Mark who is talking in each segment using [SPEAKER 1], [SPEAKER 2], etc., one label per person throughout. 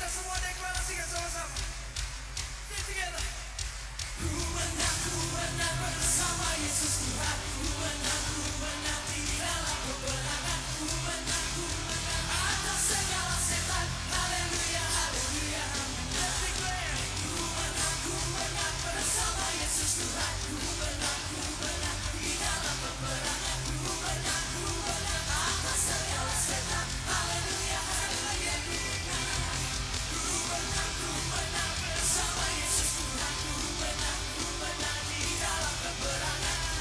[SPEAKER 1] Kita semua deklarasikan sama-sama. Say together. Ku menang, ku menang bersama Yesus Tuhan. Ku menang, ku menang di dalam peperangan. Ku menang, ku menang atas segala setan. Haleluya, haleluya. Let's declare. Ku menang, ku menang bersama Yesus Tuhan. Ku menang, ku menang di dalam peperangan. Ku menang, ku menang atas segala setan. Haleluya, haleluya. Ku menang, ku menang bersama Yesus Tuhan. Ku menang, ku menang di dalam peperangan.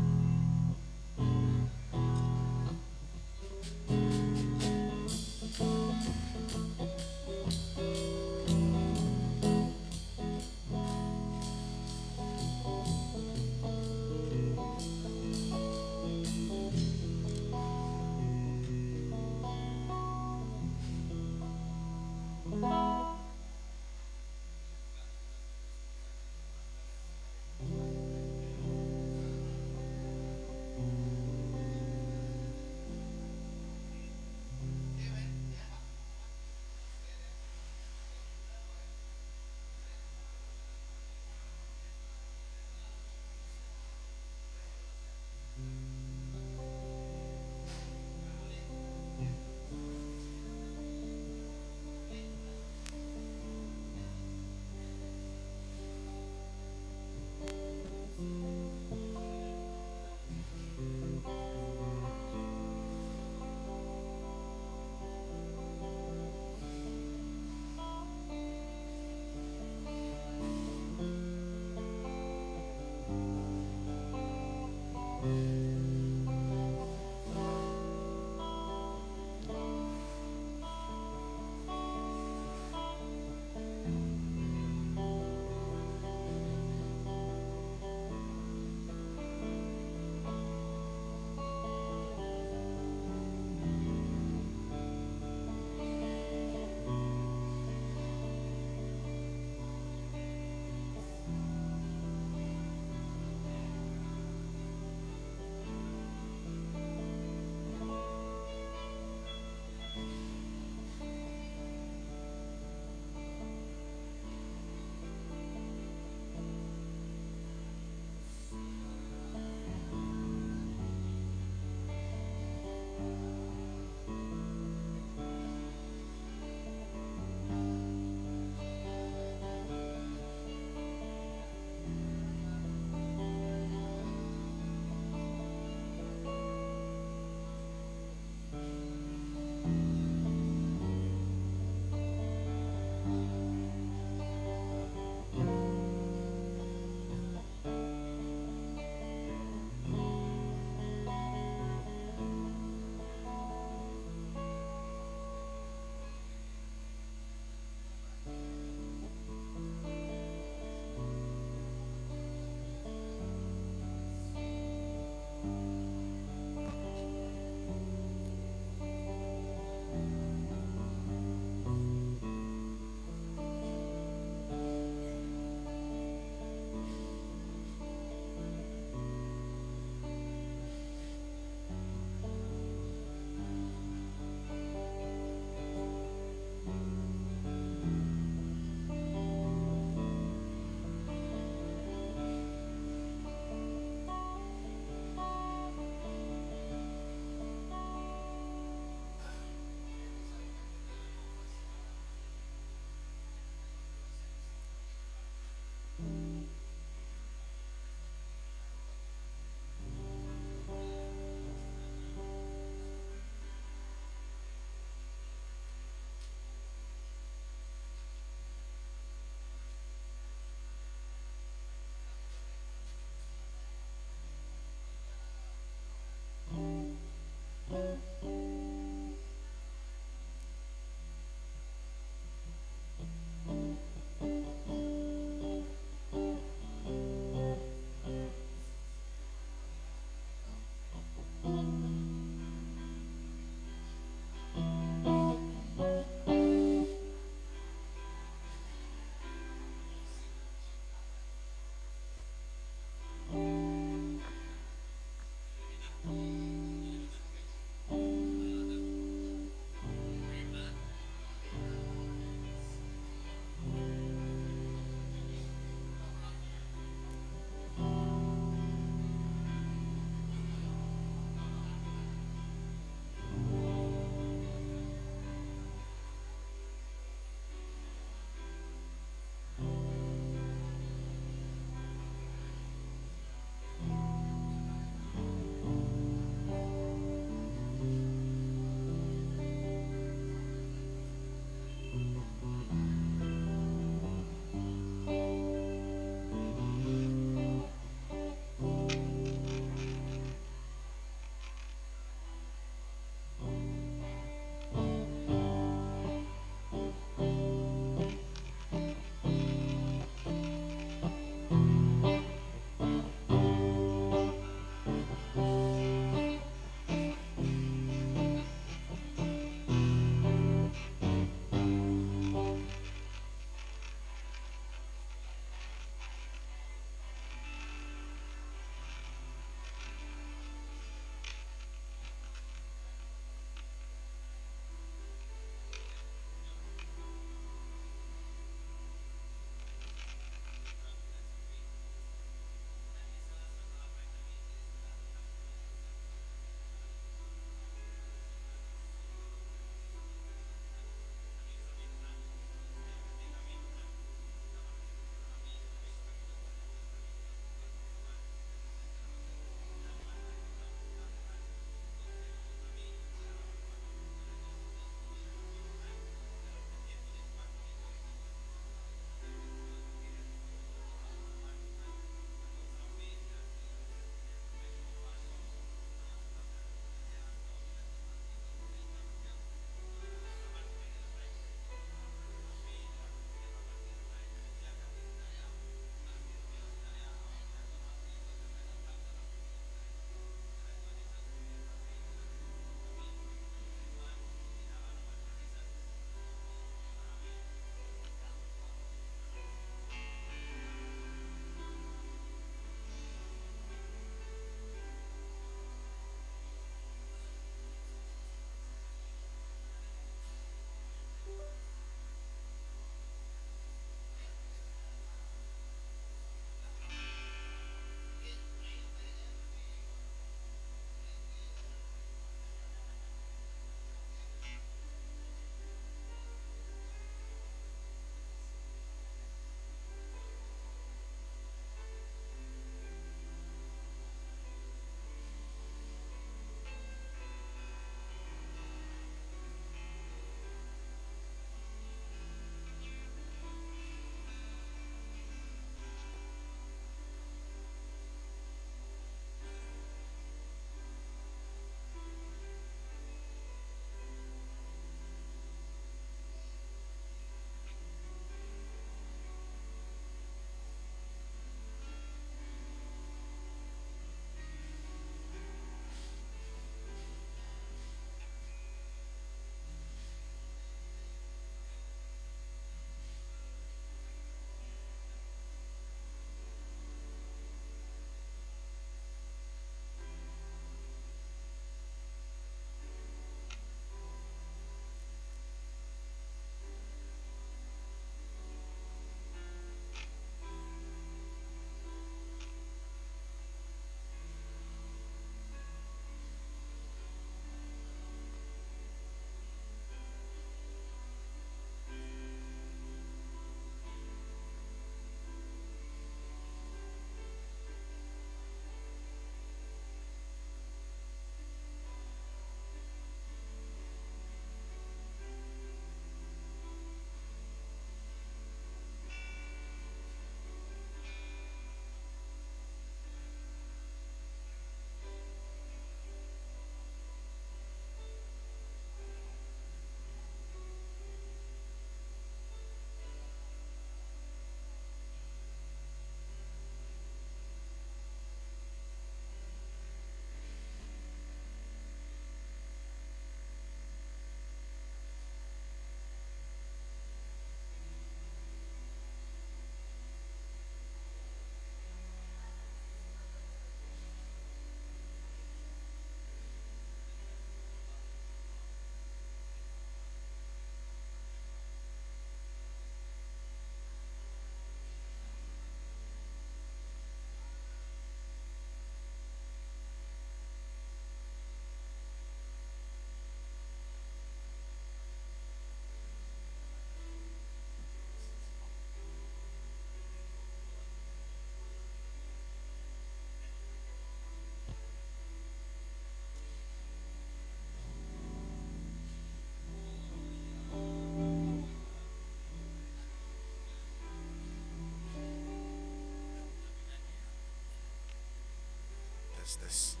[SPEAKER 2] Tes tes.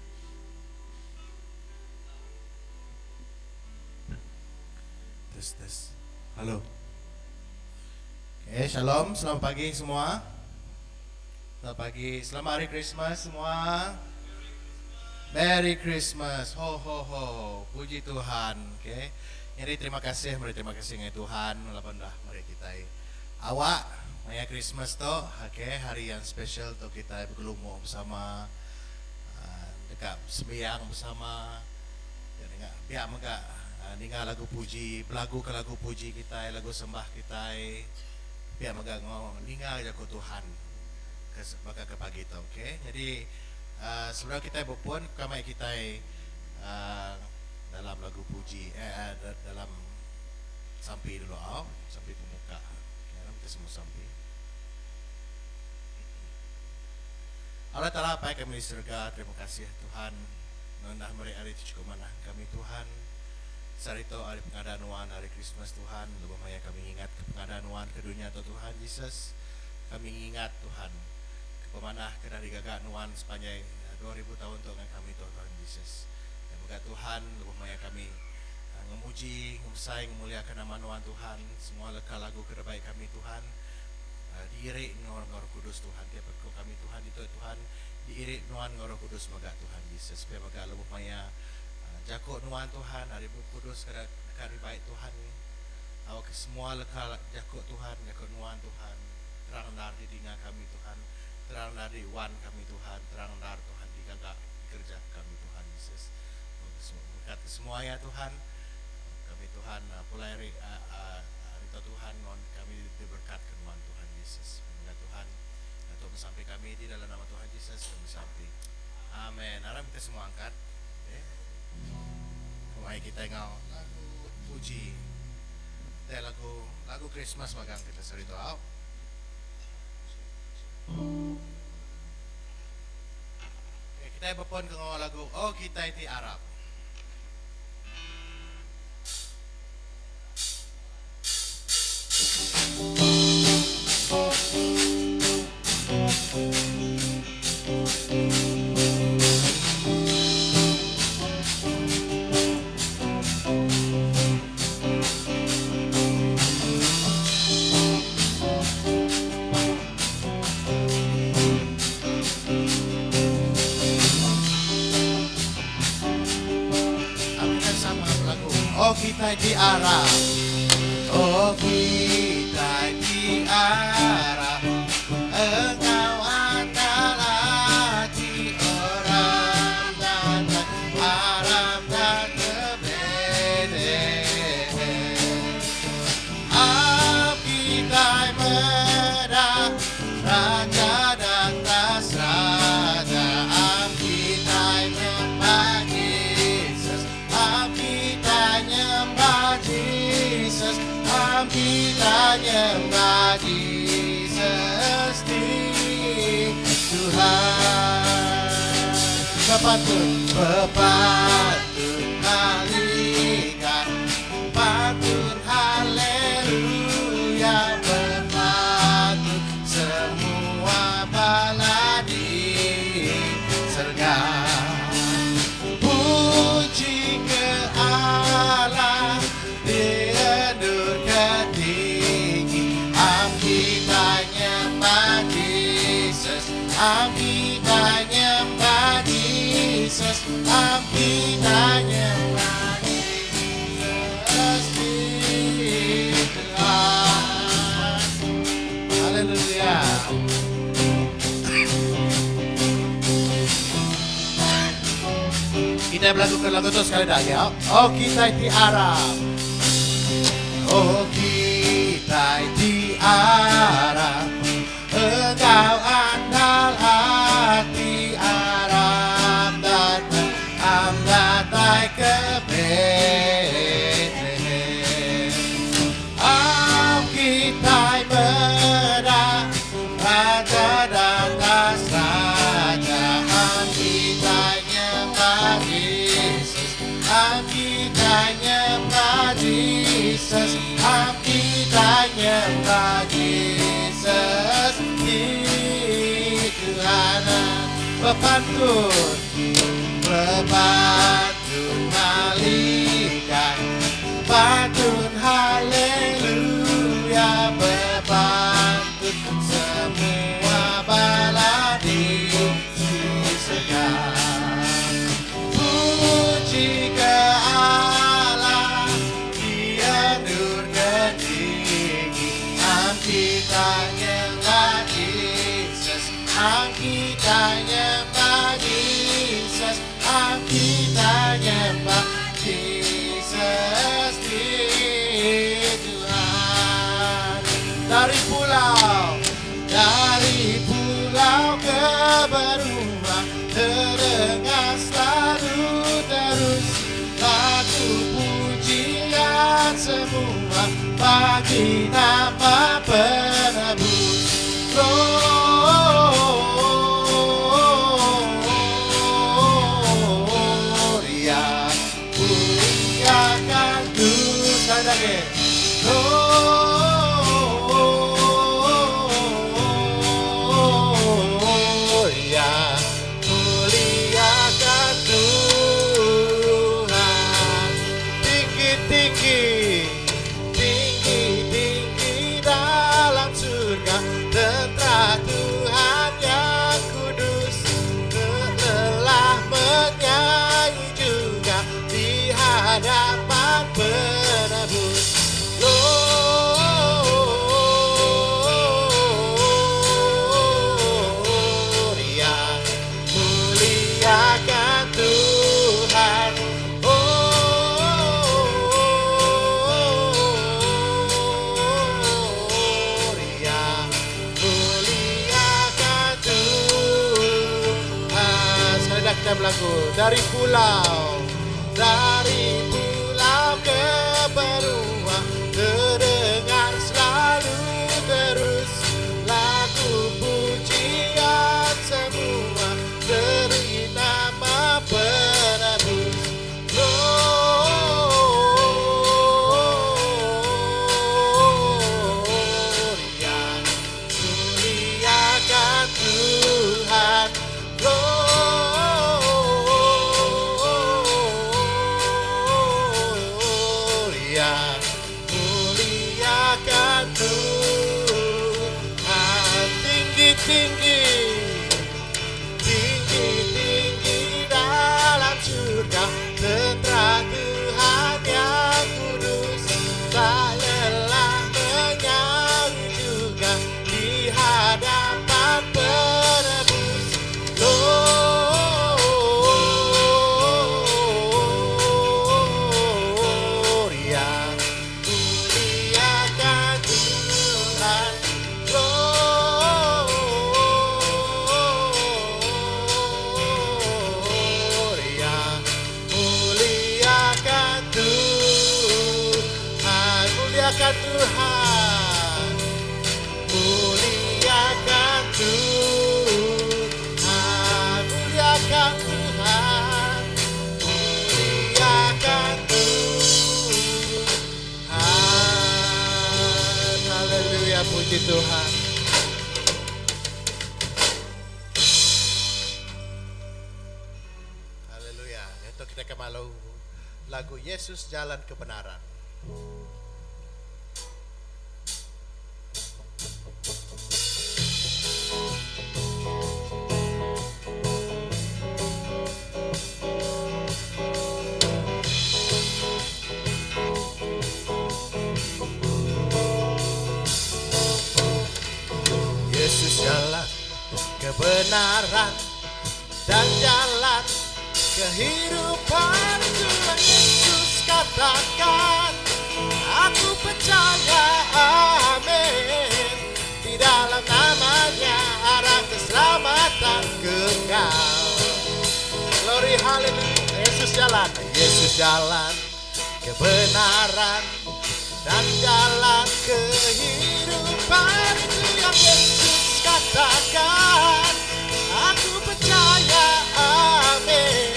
[SPEAKER 2] Tes tes. Halo. Okay, shalom, selamat pagi semua. Selamat pagi, selamat hari Christmas semua. Merry Christmas. Ho ho ho. Puji Tuhan. Okay. Jadi terima kasih, meri terima kasih ngagai Tuhan laban dah meri kitai awak maya Christmas tu, okay, hari yang special tu kitai begelumu bersama deka sembiang bersama pia mega ninga lagu puji, belagu ke lagu puji kitai, lagu sembah kitai pia mega enggau ninga jaku Tuhan ke baka ke pagi tu okay. Nyadi sebedau kitai bepun kamai kitai dalam lagu puji eh dalam sampi dulu au sampi pemuka. Okay aram kita semua sampi. Allah Taala Apai kami di serega terima kasih Tuhan nuan dah meri hari ti chukup manah kami Tuhan sehari tu hari pengada nuan hari Krismas Tuhan lebuh maya kami ngingat ke pengada nuan ke dunya tu Tuhan Jesus kami ngingat Tuhan ke pemanah ke dah digaga nuan sepanjai 2000 taun tu ngan kami tu Tuhan Jesus dan mega Tuhan lebuh maya kami ngemuji ngemesai ngemuliaka nama nuan Tuhan semua leka lagu ke dibai kami Tuhan Diiri enggau Roh Kudus Tuhan tiap iku kami Tuhan ditu Tuhan diiri nuan enggau Roh Kudus mega Tuhan Jesus pia mega lebuh maya jaku nuan Tuhan ari Bup Kudus ke deka dibai Tuhan awakka semua leka jaku Tuhan jaku nuan Tuhan terang endar didinga kami Tuhan terang endar diuan kami Tuhan terang endar Tuhan digaga dikereja kami Tuhan Jesus berkat ke semua iya Tuhan kami Tuhan pulai ari Ari tau Tuhan nuan kami diberkat ke nuan Tuhan Jesus. Semoga Tuhan ngatur besampi kami di dalam nama Tuhan Jesus kami besampi. Amen. Aram kita semua angkat. Okay. Kemai kita ngau lagu puji. Kita lagu lagu Christmas magang kita seri tu au. Okay, kita bepun ke ngau lagu Oh Kita Ti Arab. Kitai sama belagu Oh kitai ti arap Oh kitai ti arap Enggau andal ati Orang datai Aram datai ke Bethlehem Am kitai meda Raja datas raja Am kitai nyembah Jesus Am kitai nyembah Jesus Am kitai nyembah Jesus ti Tuhan Bepantun Bepantun malikat Pantun haleluya Bepantun semua bala di serga Puji ke Allah di endur ke tinggi Am kita nyembah Jesus Am kita nyembah Jesus Am kita nyembah Jesus di Tuhan. Haleluya. Kita belagu ke lagu tu sekali dah ya. Oh kita ti arap. Oh kita ti arap. Enggau andal ati aram datai am datai ke Bethlehem. Am kitai meda Raja datas raja Am kitai nyembah Jesus Am kitai nyembah Jesus Am kitai nyembah Jesus Ti Tuhan Bepantun. Bepantun malaikat Pantun haleluya Bepantun semua bala di surga Puji ke Allah Dia nur ke tinggi Am kita nyembah Jesus Am kita nyembah Jesus Am kita nyembah Jesus di Tuhan Dari pulau Dari pulau ke benua Terdengar selalu terus Lagu pujian semua Bagi nama penebus Gloria Muliakan Tuhan Sekali lagi Gloria Muliakan Tuhan Tinggi-tinggi Tinggi-tinggi dalam surga Tentera Tuhan yang kudus Telah menyanyi juga Di hadapan penebus Gloria Muliakan Tuhan Gloria Muliakan Tuhan Sekali lagi kita berlagu Dari pulau Dari pulau ke benua Terdengar selalu terus Lagu pujian semua Dari nama penebus Gloria Muliakan Tuhan Gloria Muliakan Tuhan Tinggi-tinggi Tinggi-tinggi dalam surga Tentera Tuhan yang kudus Tak lelah menyanyi juga Di hadapan penebus Gloria Muliakan Tuhan Gloria Muliakan Tuhan Muliakan Tuhan Muliakan Tuhan Muliakan Tuhan Muliakan Tuhan Haleluya puji Tuhan Haleluya Itu kita kemalu lagu Yesus Jalan Kebenaran. Yesus jalan kebenaran dan jalan kehidupan itulah Yesus katakan aku percaya amin di dalam namanya ada keselamatan kekal. Glory haleluya. Yesus jalan, Yesus jalan kebenaran dan jalan kehidupan itu yang Yesus katakan. Aku percaya amin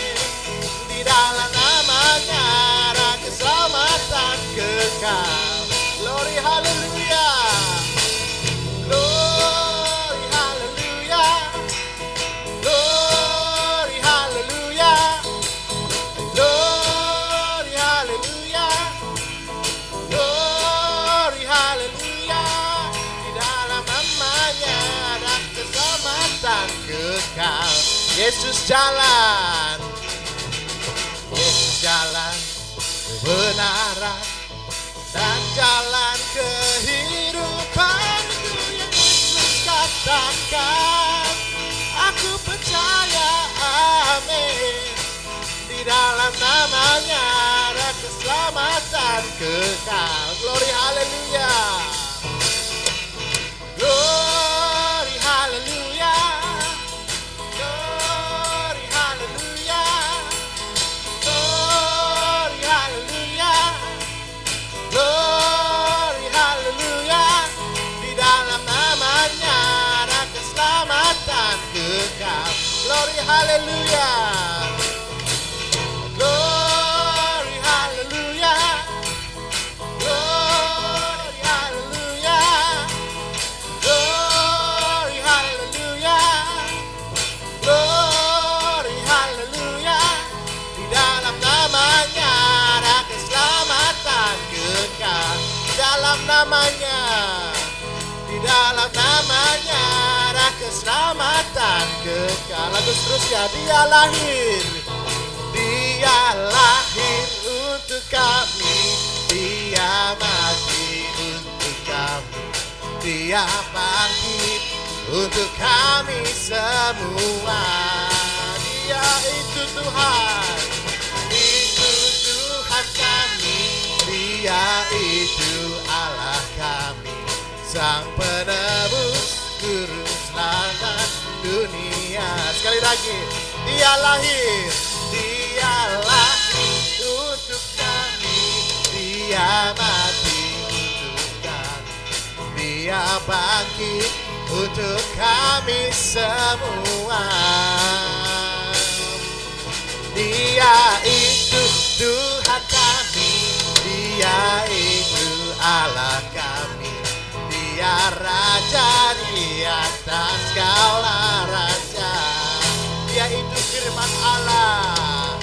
[SPEAKER 2] di dalam namanya ada keselamatan kekal. Glory haleluya. Glory haleluya. Glory haleluya. Yesus jalan, Yesus jalan kebenaran dan jalan kehidupan. Itu yang Yesus katakan. Aku percaya, amin. Di dalam namanya ada keselamatan kekal. Glory haleluya. Glory haleluya. Glory haleluya. Glory haleluya. Glory haleluya. Di dalam namanya ada keselamatan kekal. Glory haleluya. Glory haleluya. Glory haleluya. Glory haleluya. Glory haleluya. Di dalam namanya ada keselamatan kekal. Dalam namanya, di dalam namanya ada keselamatan kekal. Lagu seterusnya, dia lahir. Dia lahir untuk kami. Dia mati untuk kami. Dia bangkit untuk kami semua. Dia itu Tuhan, itu Tuhan kami. Dia itu Allah kami, Sang penebus, Juru Selamat dunia. Sekali lagi, Dia lahir, Dia lahir untuk kami. Dia mati untuk kami. Dia bangkit untuk kami semua. Dia itu Tuhan kami, Dia itu Allah kami, Dia Raja di atas segala raja. Dia itu firman Allah,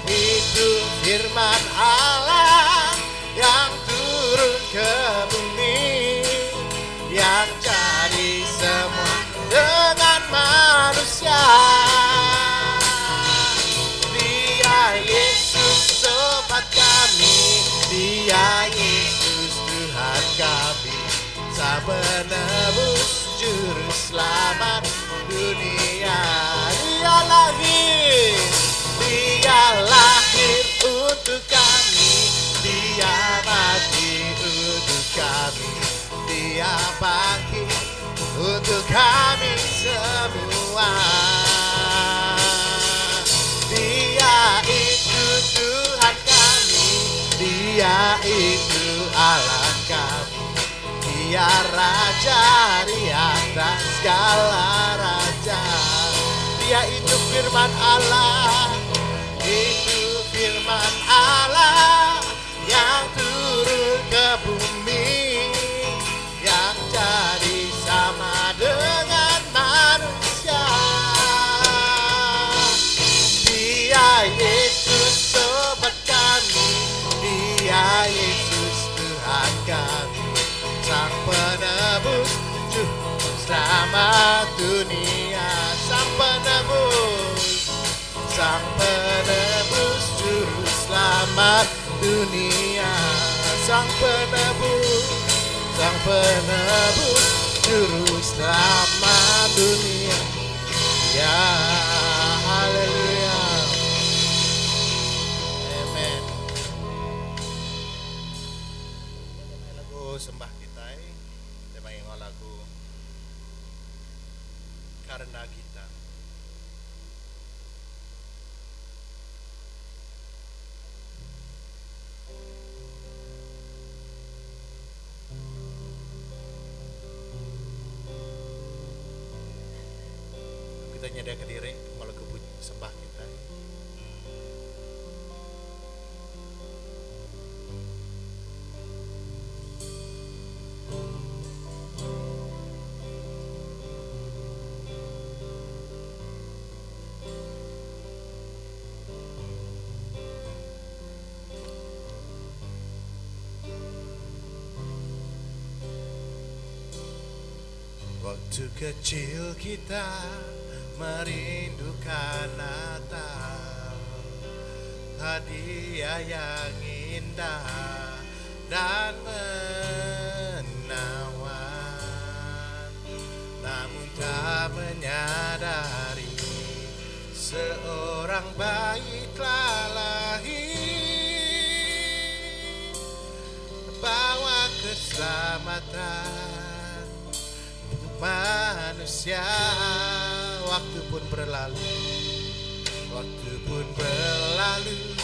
[SPEAKER 2] itu firman Allah yang turun ke bumi, yang jadi semua dengan manusia. Dia Yesus sobat kami, Dia Yesus Tuhan kami, Sang penebus juru selamat dunia. Dia lahir, Dia lahir untuk kami, Dia mati untuk kami, Dia bangkit untuk kami semua. Dia itu Tuhan kami, Dia itu Allah kami, Dia Raja di atas segala raja. Dia itu firman Allah, itu firman Allah yang turun ke bumi, yang jadi sama dengan manusia. Dia Yesus sobat kami, Dia Yesus Tuhan kami, Sang penebus juru selamat dunia. Sang penebus, Sang penebus juru selamat dunia. Sang penebus, Sang penebus juru selamat dunia. Ya, haleluya. Amen. Lagu sembah kita eh. Kita main lagu Karena Kita. Kita nyediakan diri lagu puji sembah kita. Waktu kecil kita Merindukan Natal Hadiah yang indah dan menawan Namun tak menyadari Seorang bayi telah lahir Bawa keselamatan untuk manusia. Waktu pun berlalu, waktu pun berlalu,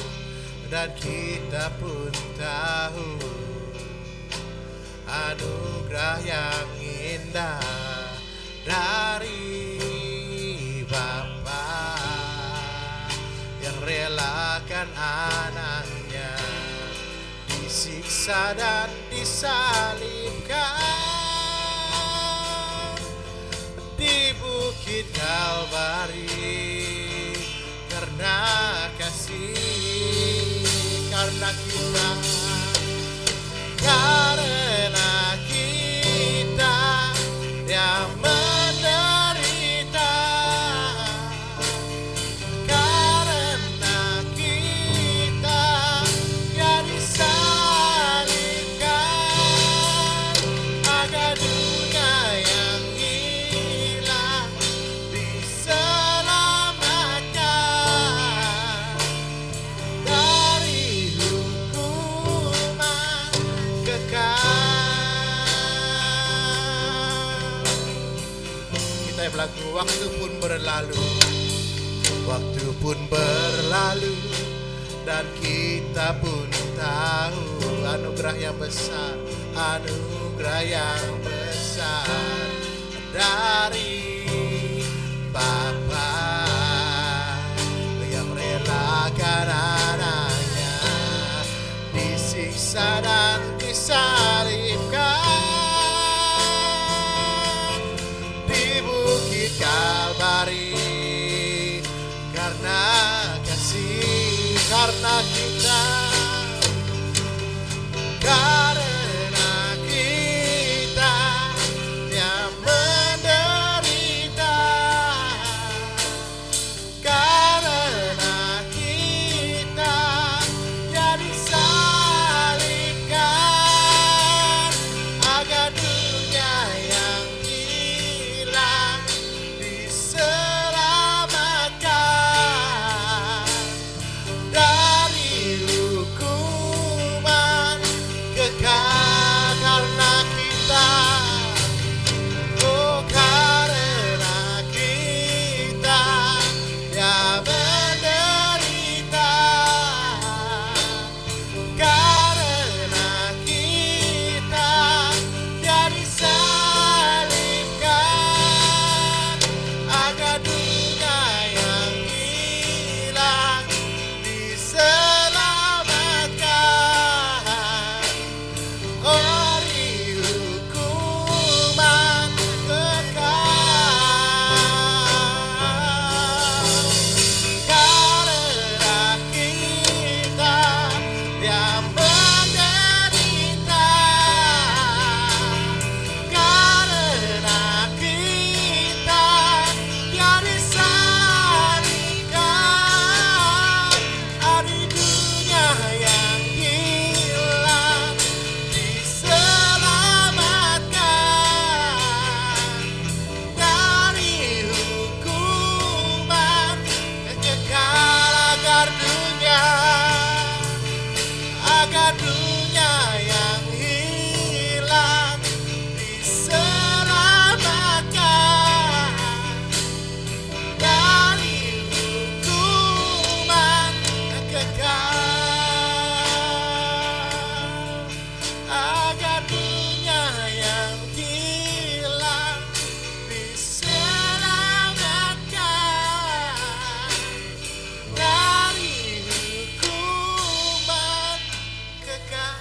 [SPEAKER 2] dan kita pun tahu anugerah yang indah dari Bapa yang relakan anaknya disiksa dan disalibkan di bukit Kalvari karena kasih, karena kita, karena kita yang menderita, karena kita yang disalibkan agar dunia yang hilang diselamatkan dari hukuman kekal. Kita berlagu waktu pun berlalu, waktu pun berlalu, dan kita pun tahu anugerah yang besar, anugerah yang besar dari Bapa yang relakan anaknya disiksa dan disalibkan di bukit Kalvari karena kasih, karena kita, karena kita yang menderita, karena kita yang disalibkan agar dunia yang hilang diselamatkan dari hukuman kekal. Karena kita, oh karena kita yang menderita, karena kita yang disalibkan agar dunia yang hilang diselamatkan dari hukuman kekal. Karena kita yang menderita, karena kita yang disalibkan dari dunia yang hilang diselamatkan dari hukuman kekal agar dunia, agar dunia yang hilang diselamatkan dari hukuman kekal, agar dunia yang hilang diselamatkan dari hukuman kekal.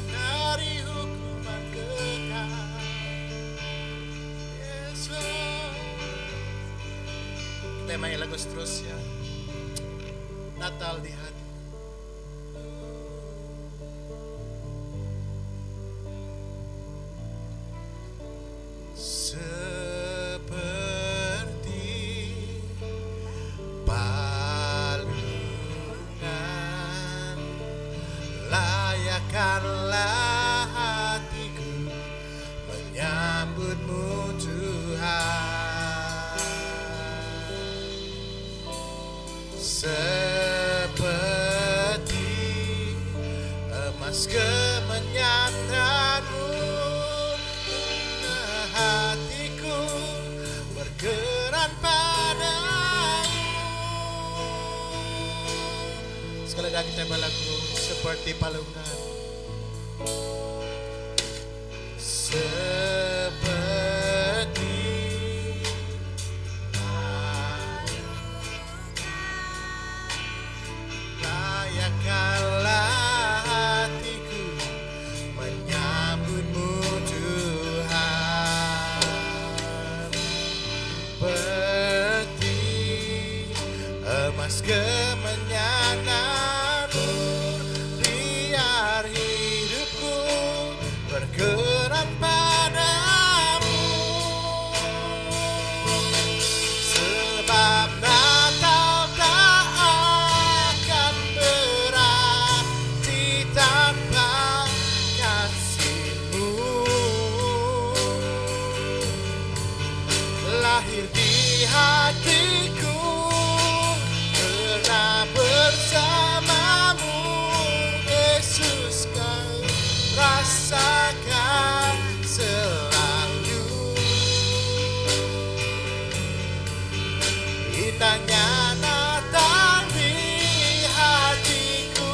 [SPEAKER 2] Dari hukuman kekal. Yes, Lord. Kita main lagu seterusnya. Natal di hati. Seperti emas kemenyanganmu, hatiku berkenan padamu. Sekali lagi kita berlagu seperti palungan. Seperti layakkanlah hatiku menyambutmu Tuhan. Seperti emas kemenyanganmu, biar hidupku berkenan padamu. Sebab Natal tak akan berarti tanpa kasihmu. Lahir di hatiku karena bersamamu Yesus kau rasakan selalu. Indahnya Natal di hatiku.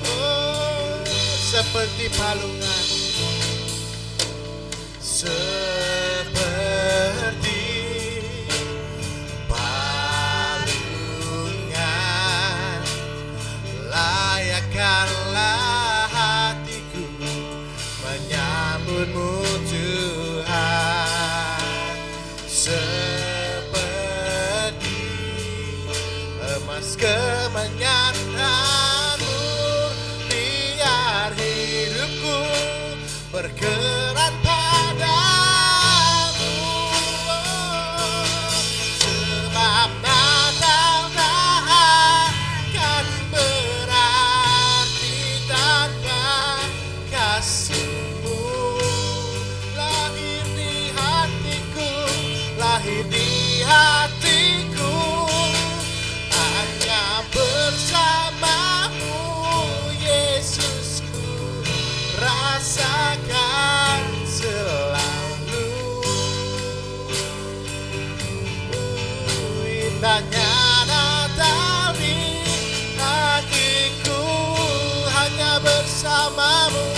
[SPEAKER 2] Oh, seperti palungan. Seperti palungan, layakkanlah hatiku menyambutmu Tuhan. Seperti emas kemenyanganmu, biar hidupku berkenan padamu. Sebab Natal tak akan berarti tanpa kasihmu. Lahir di hatiku, lahir di hatiku, hanya bersamamu Yesusku rasakan selalu. Indahnya Natal di hatiku, hanya bersamamu,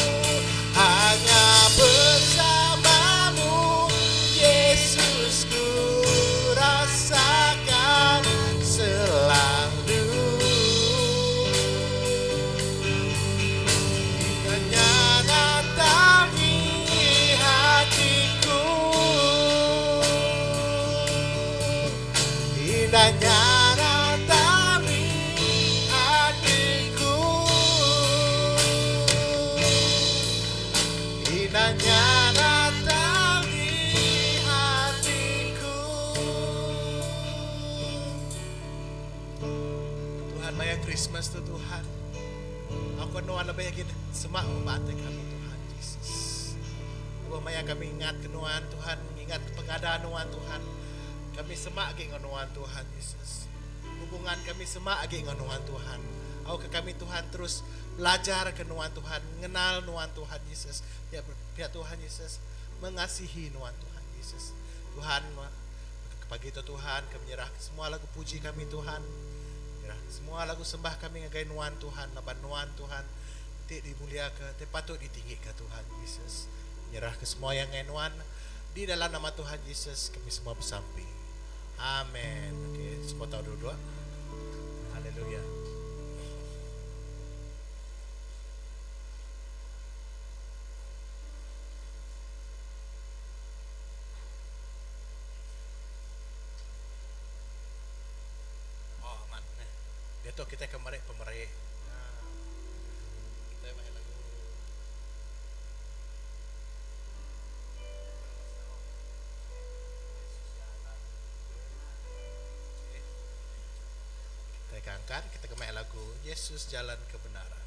[SPEAKER 2] hanya bersamamu Yesusku rasakan selalu. Indahnya Natal di hatiku, indahnya Natal di hatiku, indahnya Natal di hatiku. Tuhan, maya Christmas tu Tuhan, aku nuan lebih lagi semak membate kami Tuhan Jesus. Aku maya kami ingat ke nuan Tuhan, ingat ke pengadaan nuan Tuhan. Kami semak lagi dengan nuan Tuhan Yesus. Hubungan kami semak lagi dengan nuan Tuhan. Aku ke kami Tuhan terus belajar ke nuan Tuhan, mengenal nuan Tuhan Yesus. Pihak, pihak Tuhan Yesus mengasihi nuan Tuhan Yesus. Tuhan, pagi itu Tuhan, kami menyerah semua lagu puji kami Tuhan. Menyerah semua lagu sembah kami ngagai nuan Tuhan, laban nuan Tuhan ti dimuliakan, ti patut ditinggikan Tuhan Yesus. Menyerah ke semua yang ngai nuan di dalam nama Tuhan Yesus kami semua bersampi. Amin. Okey, semua tahu dua-dua. Haleluya. Oh, man. Dia tu kita kemarin pemerik. Kita main lagu. Kita angkat, kita kemain lagu Yesus Jalan Kebenaran.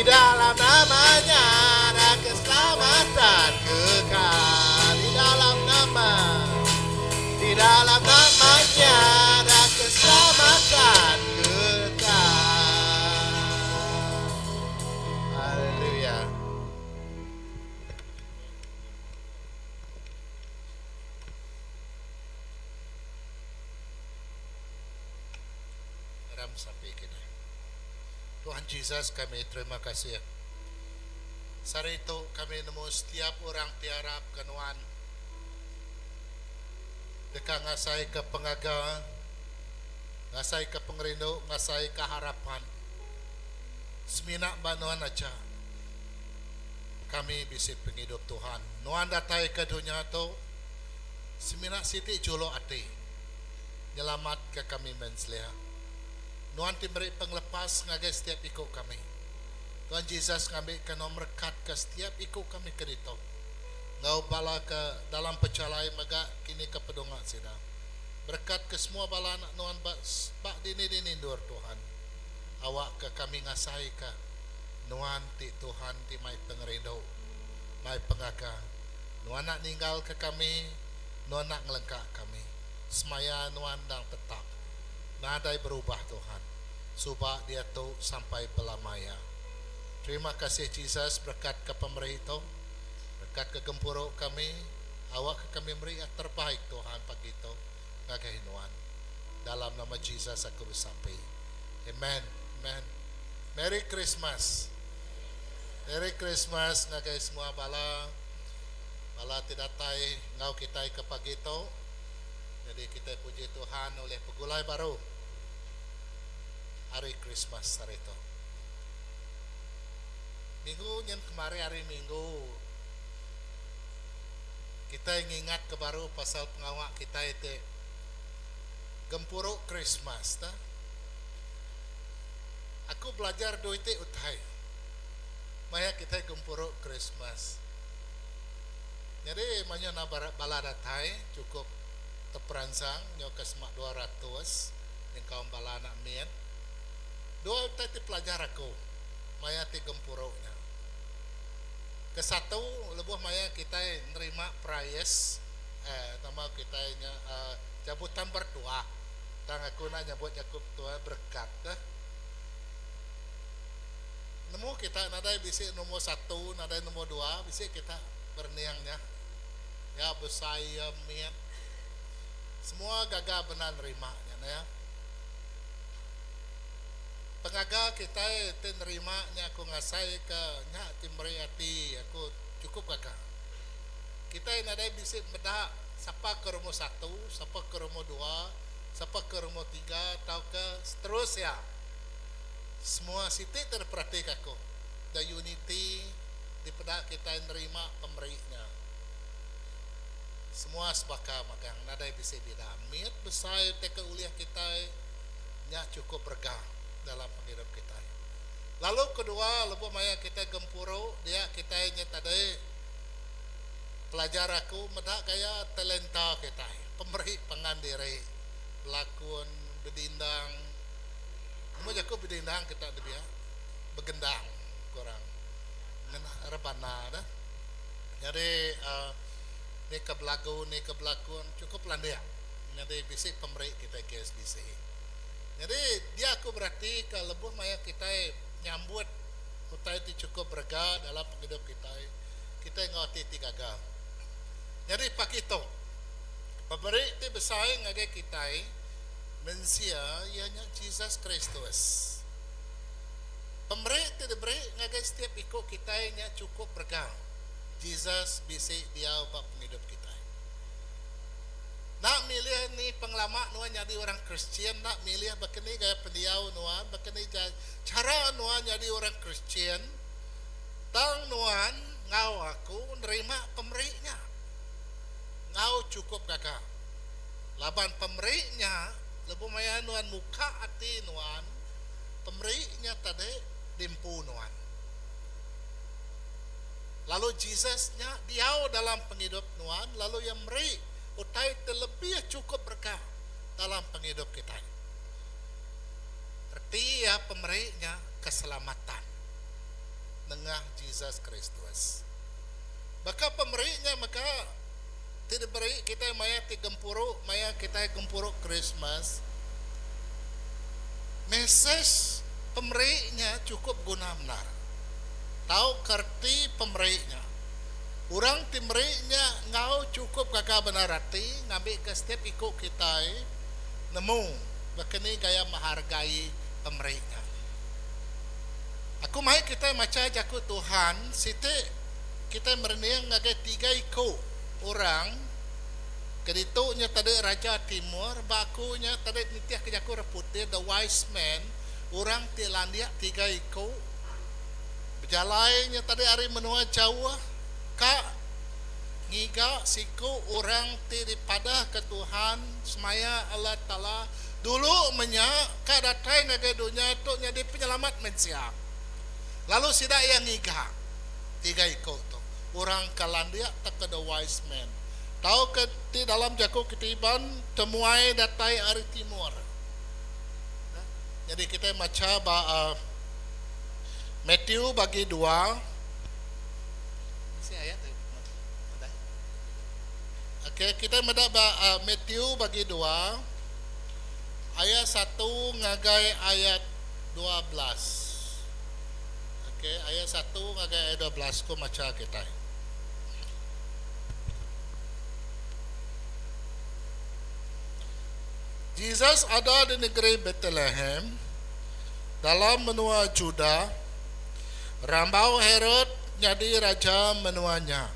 [SPEAKER 2] Di dalam namanya ada keselamatan kekal. Di dalam nama, di dalam namanya ada keselamatan kekal. Haleluya.
[SPEAKER 3] Aram sampi kitai. Tuhan Jesus kami terima kasih sehari tu kami nemu setiap orang ti arap ke nuan deka ngasai ke pengaga ngasai ke pengerindu ngasai ke harapan semina ba nuan aja kami bisi pengidup Tuhan nuan datai ke dunya tu semina siti juluk ati nyelamatka kami mensia. Nuan ti meri pengelepas ngagai setiap iku kami. Tuhan Jesus ngambika Nuan merekatka setiap iku kami ke ditu enggau bala ke dalam pejalai mega kini ke pedunga sida. Berekatka semua bala anak Nuan ba ba dini-dini endur Tuhan. Awakka kami ngasaika Nuan ti Tuhan ti mai pengerindu, mai pengaga. Nuan enda ninggalka kami, Nuan enda ngelengka kami. Semaya Nuan endang tetap. Nadai berubah Tuhan. Suba diatu sampai belama iya. Terima kasih Jesus berekat ke pemeri tu. Berekat ke gempuru kami. Awak ke kami meri iya terbaik Tuhan pagi tu ngagai Nuan. Dalam nama Jesus aku besampi. Amen. Amen. Merry Christmas. Merry Christmas ngagai semua bala bala ti datai enggau kitai ke pagi tu. Nyadi kitai puji Tuhan ulih begulai baru hari Krismas sehari tu. Minggu nyin kemari hari Minggu kitai ngingatka baru pasal pengawa kitai ti gempuru Krismas ta. Aku belajar dua iti utai maya kitai gempuru Krismas. Nyadi mayuh enda bala datai chukup teperansang nyauka semak 200 nyengkaum bala anak mit. Dua utai ti pelajar aku maya ti gempuru nya. Kesatu lebuh maya kitai nerima perais eh nama kitai nya eh cabutan bertuah tang aku enda nyebut jaku betuah berekat ka. Nemu kita nadai bisi nombor satu nadai nombor dua bisi kita berening nya. Ya besai ya mit semua gaga bendar nerima nya neh. Pengaga kitai ti nerima nya aku ngasai ke nya ti meri ati aku chukup gaga. Kitai nadai bisi meda sapa ke nombor satu sapa ke nombor dua sapa ke nombor tiga tauka seterus iya. Semua siti ti diperatika aku, the unity dipeda kitai nerima pemeri nya. Semua sebaka magang nadai bisi bida. Mit besai utai ke ulih kitai nya chukup berega dalam pengidup kitai. Lalu kedua lebuh maya kitai gempuru dia kitai nya tadi pelajar aku meda gaya talenta kitai, pemeri pangan diri, belakun, bedindang. Nama jaku bedindang kita debia begendang ku orang ngena rebana dah. Nyadi uhh ni ke belagu ni ke belakun chukup landik nyadi bisi pemeri kitai KSBC. Nyadi dia aku beratika lebuh maya kitai nyambut utai ti chukup berega dalam pengidup kitai, kitai enggau ati ti gaga. Nyadi pagi tu pemeri ti besai ngagai kitai Mensia iya nya Jesus Kristus. Pemeri ti diberi ngagai setiap iku kitai nya chukup berega. Jesus bisi diau ba pengidup kitai. Enda milih ni pengelama nuan nyadi orang Kristian, enda milih baka ni gaya pendiau nuan, baka ni chara nuan nyadi orang Kristian, tang nuan enggau aku nerima pemeri nya enggau chukup gaga. Laban pemeri nya, lebuh maya nuan muka ati nuan, pemeri nya tadi diempu nuan. Lalu Jesus nya diau dalam pengidup nuan lalu iya meri utai ti lebih chukup berega dalam pengidup kitai. Reti iya pemeri nya keselamatan. nengah Jesus Kristus. Baka pemeri nya mega ti diberi kitai maya ti gempuru maya kitai gempuru Krismas, mesej pemeri nya chukup guna bendar. Tauka reti pemeri nya. Orang ti meri nya enggau chukup gaga bendar ati ngambika setiap iku kitai nemu baka ni gaya menghargai pemeri nya. Aku mai kitai macha jaku Tuhan siti kitai merening ngagai tiga iku orang ke ditu nya tadi Raja Timur ba aku nya tadi nitihka jaku orang putih the wise man orang ti landik tiga iku bejalai nya tadi ari menua jauh ka ngiga siku orang ti dipadahka Tuhan semaya Allah Taala dulu menya ka datai ngagai dunya tu nyadi penyelamat mensia. Lalu sida iya ngiga tiga iku tu, orang ke landik tauka the wise men, tauka ti dalam jaku kitai Iban temuai datai ari timur. Nyadi kitai macha ba Matthew bagi dua. Bisi ayat tu nadai. Okey, kitai meda ba Matthew bagi dua ayat satu ngagai ayat 12. Okey, ayat satu ngagai ayat 12 ku macha kitai. Jesus ada di negeri Betlehem dalam menua Judah rambau Herod nyadi raja menua nya.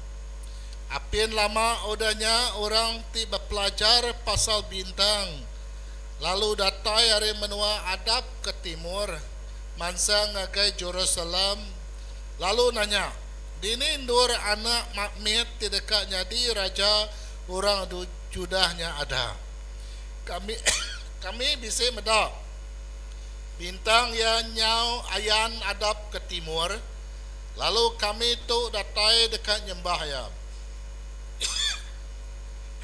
[SPEAKER 3] Apin lama udah nya orang ti bepelajar pasal bintang lalu datai ari menua adap ke timur mansang ngagai Jerusalem lalu nanya, Dini endur anak mit ti deka nyadi raja orang Judah nya ada? Kami kami bisi meda bintang iya nyau ayan adap ke timur, lalu kami tu datai deka nyembah iya.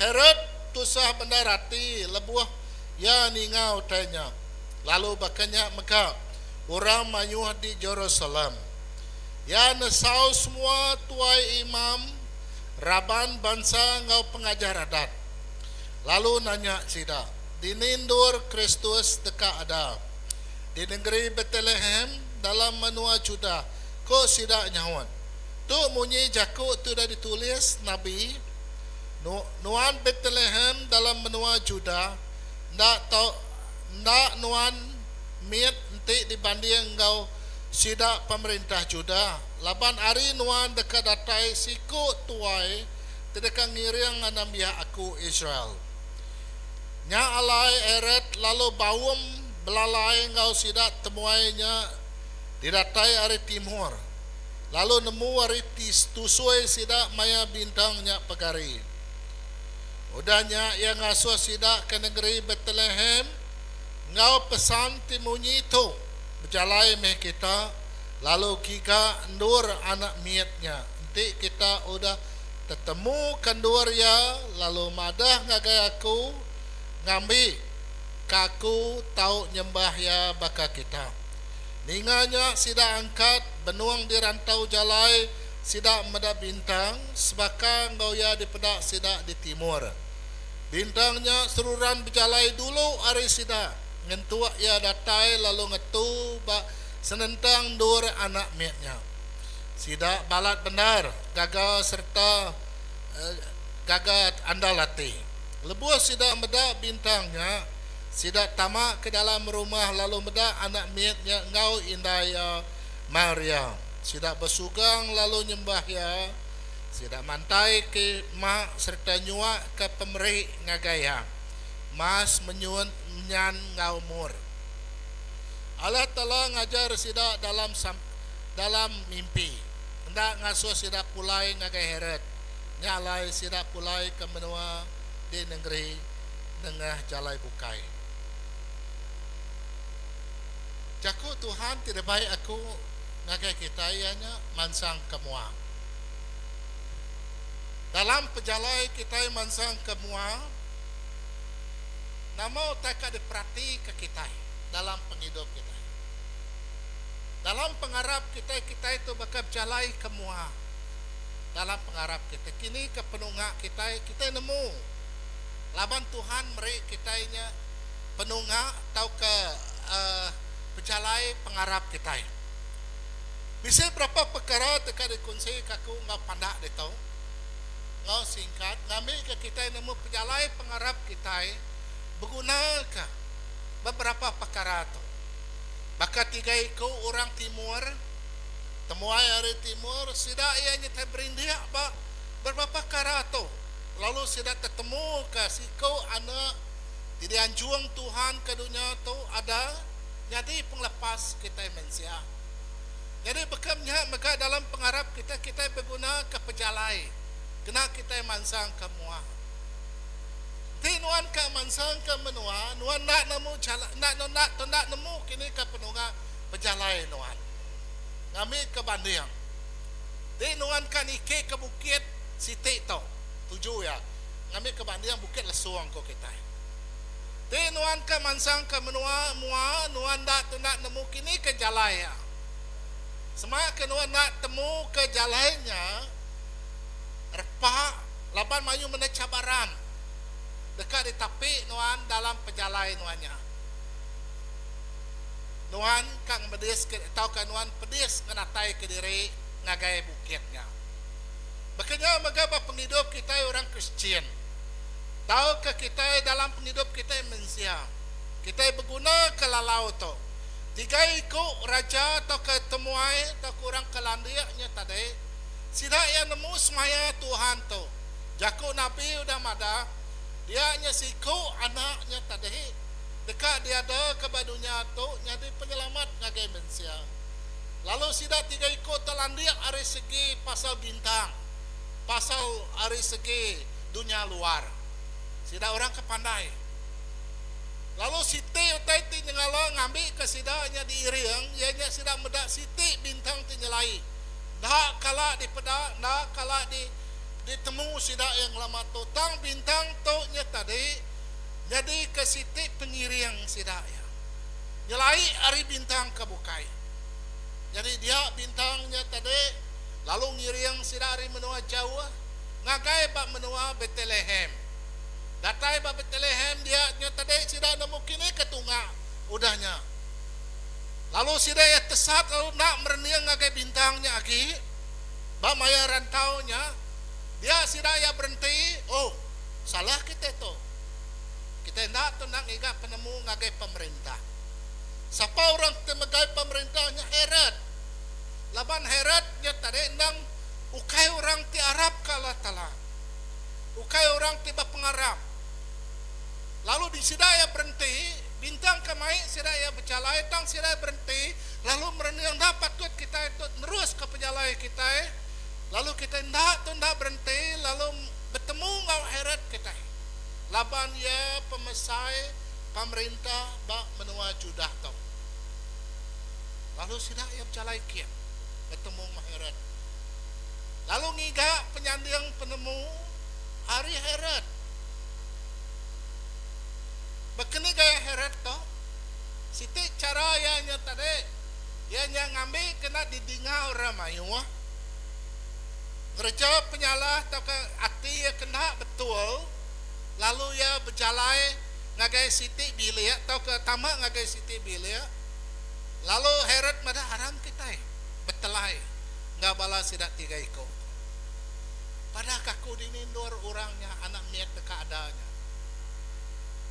[SPEAKER 3] Herod tusah bendar ati lebuh iya ninga utai nya, lalu baka nya mega orang mayuh di Jerusalem. Iya nesau semua tuai imam, raban bansa enggau pengajar adat, lalu nanya sida, Dini endur Kristus deka ada? Di nengeri Betlehem, dalam menua Judah, ku sida nyaut. Tu munyi jaku ti udah ditulis nabi, Nuan Betlehem dalam menua Judah, enda tau enda nuan mit enti dibanding enggau sida pemerintah Judah, laban ari nuan deka datai siku tuai ti deka ngiring anembiak Aku Israel. Nya alai Herod lalu baum belalai enggau sida temuai nya didatai ari timur, lalu nemu ari tusui sida maya bintang nya pegari. Udah nya iya ngasuh sida ke nengeri Betlehem enggau pesan ti munyi tu, Bejalai meh kita, lalu giga endur anak mit nya. Enti kita udah tetemuka endur iya, lalu madah ngagai aku, ngambi ka aku tau nyembah iya baka kita. Ninga nya sida angkat benung di rantau jalai sida meda bintang sebaka enggau iya dipeda sida di timur. Bintang nya seruran bejalai dulu ari sida nyentuk iya datai lalu ngetu ba senentang endur anak mit nya. Sida balat bendar gaga sereta gaga andal ati. Lebuh sida meda bintang nya, sida tama ke dalam rumah lalu meda anak mit nya enggau indai iya, Maria. Sida besugang lalu nyembah iya. Sida mantai ke ma sereta nyuaka pemeri ngagai iya, mas, menyun, menyan enggau mur. Allah Taala ngajar sida dalam dalam mimpi, enda ngasuh sida pulai ngagai Herod. Nya alai sida pulai ke menua di nengeri nengah jalai bukai. Jaku Tuhan ti dibai aku ngagai kita iya nya mansang ke mua. Dalam pejalai kitai mansang ke mua, nama utai ka diperatika kitai dalam pengidup kitai? Dalam pengarap kitai, kitai tu baka bejalai ke mua. Dalam pengarap kitai, kini ke penunga kitai, kitai nemu laban Tuhan meri kitai nya penunga tauka uhh pejalai pengarap kitai. Bisi berapa pekara ti ka dikunsika aku enggau pandak ditu, enggau singkat ngambika kitai nemu pejalai pengarap kitai begunaka beberapa pekara tu. Baka tiga iku orang timur, temuai ari timur, sida iya nyetai berindik ba beberapa pekara tu lalu sida tetemuka siku anak ti dianjung Tuhan ke dunya tu ada nyadi pengelepas kitai mensia. Nyadi baka nya mega dalam pengarap kitai, kitai begunaka pejalai kena kitai mansangka mua. Enti nuan ka mansangka menua, nuan enda nemu jala enda enda enda nemu kini ka penunga pejalai nuan. Ngambika banding, enti nuan ka niki ke bukit siti tu, tuju iya, ngambika banding Bukit Lesung ku kitai. Ti nuan ka mansang ka menua mua nuan enda tunda nemu kini ke jalai iya. Sema ke nuan enda temu ke jalai nya repa laban mayuh menda cabaran deka ditapi nuan dalam pejalai nuan nya. Nuan ka ngemedis ke tauka nuan pedis ngenatai ke diri ngagai bukit nya. Baka nya mega ba pengidup kitai orang Kristian. Tauka kitai dalam pengidup kitai mensia, kitai begunaka lalau tu. Tiga iku raja tauka temuai tauka orang ke landik nya tadi, sida iya nemu semaya Tuhan tu. Jaku nabi udah madah, dia nya siku anak nya tadi deka diadaka ba dunya tu nyadi penyelamat ngagai mensia. Lalu sida tiga iku tu landik ari segi pasal bintang, pasal ari segi dunya luar. Sida orang ke pandai. Lalu siti utai ti nyengala ngambika sida nya diiring, iya nya sida meda siti bintang ti nyelai. Enda kala dipeda, enda kala di ditemu sida iya ngelama tu. Tang bintang tu nya tadi nyadika siti pengiring sida iya. Nyelai ari bintang ke bukai. Nyadi dia bintang nya tadi lalu ngiring sida ari menua jauh. Ngagai ba menua Betlehem. Datai ba Betlehem dia nya tadi sida nemu kini ke tunga udah nya. Lalu sida iya tesat lalu enda merening ngagai bintang nya agi. Ba maya rantau nya, dia sida iya berenti, Oh, salah kitai tu. Kitai enda tu enda ngiga penemu ngagai pemerintah. Sapa orang ti megai pemerintah nya? Herod. Laban Herod nya tadi endang Ukai orang ti arapka Allah Taala. Ukai orang ti bepengarap. Lalu di sida iya berenti, bintang ke mai sida iya bejalai tang sida iya berenti lalu merening enda patut kitai tu neruska pejalai kitai lalu kitai enda tu enda berenti lalu betemu enggau Herod kitai laban iya pemesai pemerintah ba menua Judah tu. Lalu sida iya bejalai kin betemu enggau Herod. Lalu ngiga penyanding penemu ari Herod. Baka ni gaya Herod tu? Siti chara iya nya tadi, iya nya ngambi kena didinga orang mayuh. Ngereja penyalah tauka ati iya kena betul, lalu iya bejalai ngagai siti bilik tauka tama ngagai siti bilik, lalu Herod madah aram kitai betelai enggau bala sida tiga iku tu. Padahka aku dini endur orang nya anak mit deka ada nya.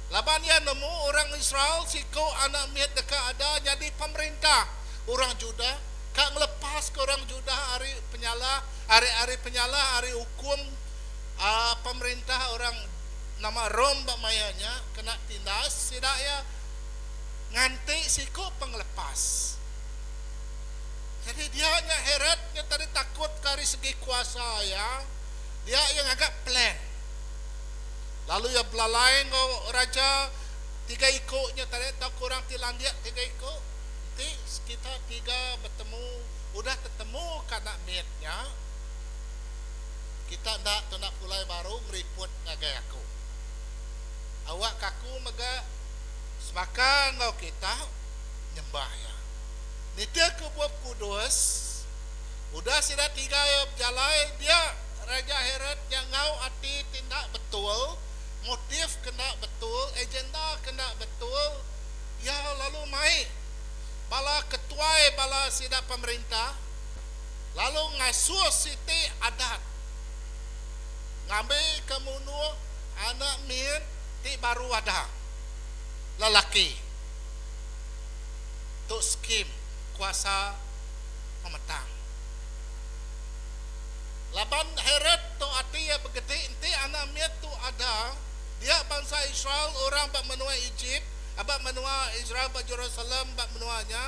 [SPEAKER 3] Laban iya nemu orang Israel siku anak mit deka ada nyadi pemerintah orang Judah ka ngelepaska orang Judah ari penyalah ari ari penyalah ari ukum aaa pemerintah orang nama Rome ba maya nya kena tindas sida iya nganti siku pengelepas. Nyadi dia nya Herod nya tadi takut ke ari segi kuasa iya, dia iya ngaga plan. Lalu iya belalai enggau raja tiga iku nya tadi tauka orang ti landik tiga iku. Enti kita tiga betemu udah tetemu ka anak mit nya, kita enda tunda pulai baru ngeriput ngagai aku. Awakka aku mega sebaka enggau kita nyembah iya. Nitihka Bup Kudus, udah sida tiga iya bejalai, dia Raja Herod nya enggau ati ti enda betul, motif ke enda betul, agenda ke enda betul, iya lalu mai bala ketuai bala sida pemerintah lalu ngasuh siti adat ngambika munuh anak mit ti baru ada, lelaki. Tu skim kuasa pemetang. Laban Herod tu ati iya begedi enti anak mit tu ada, dia bansa Israel orang ba menua Ejip, ba menua Israel ba Jerusalem ba menua nya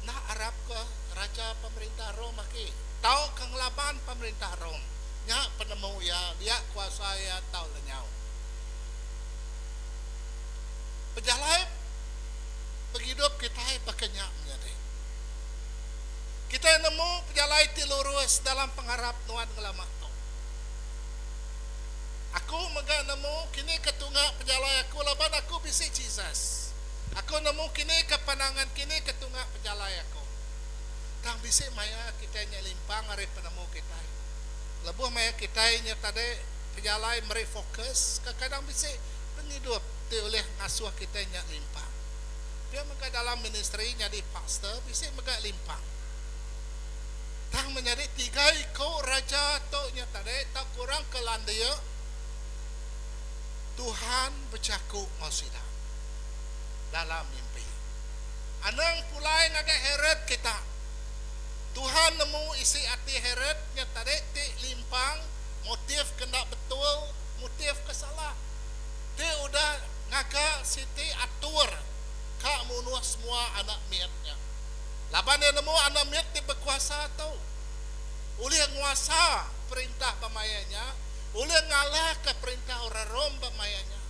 [SPEAKER 3] enda arapka raja pemerintah Rome agi tauka ngelaban pemerintah Rome. Nya penemu iya dia kuasa iya tau lenyau. Pejalai pengidup kitai baka nya menyadi. Kitai nemu pejalai ti lurus dalam pengarap nuan ngelama tu. Aku mega nemu kini ke tunga pejalai aku laban aku bisi Jesus. Aku nemu kini ke pandangan kini ke tunga pejalai aku. Tang bisi maya kitai nya limpang ari penemu kitai. Lebuh maya kitai nya tadi pejalai meri fokus, kekadang bisi pengidup ti ulih ngasuh kitai nya limpang. Pia mega dalam ministri nyadi pastor bisi mega limpang. Tang menyadi tiga iku raja tu nya tadi tauka orang ke landik, Tuhan bejaku enggau sida dalam mimpi. Anang pulai ngagai Herod kita. Tuhan nemu isi ati Herod nya tadi ti limpang, motif ke enda betul, motif ke salah. Ti udah ngaga siti atur ka munuh semua anak mit nya. Laban iya nemu anak mit ti bekuasa tu ulih nguasa perintah ba maya nya, ulih ngalahka perintah orang Rome ba maya nya.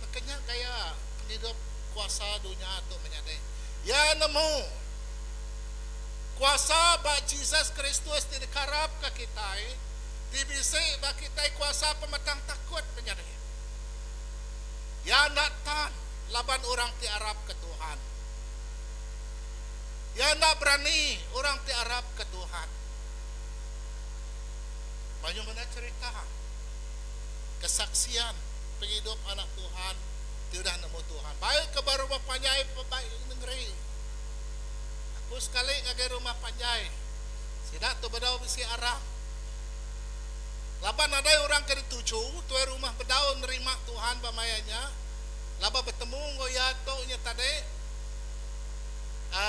[SPEAKER 3] Naka nya gaya pengidup kuasa dunya tu menyadi. Iya nemu kuasa ba Jesus Kristus ti dikarapka kitai, ti bisi ba kitai kuasa pemetang takut menyadi. Iya enda tan laban orang ti arapka Tuhan. Iya enda berani orang ti arapka Tuhan. Mayuh menda cherita kesaksian pengidup anak Tuhan ti udah nemu Tuhan. Baik ke ba rumah panjai baik nengeri. Aku sekali ngagai rumah panjai sida tu bedau bisi arap. Laban nadai orang ke dituju, tuai rumah bedau nerima Tuhan ba maya nya, laban betemu enggau iya tu nya tadi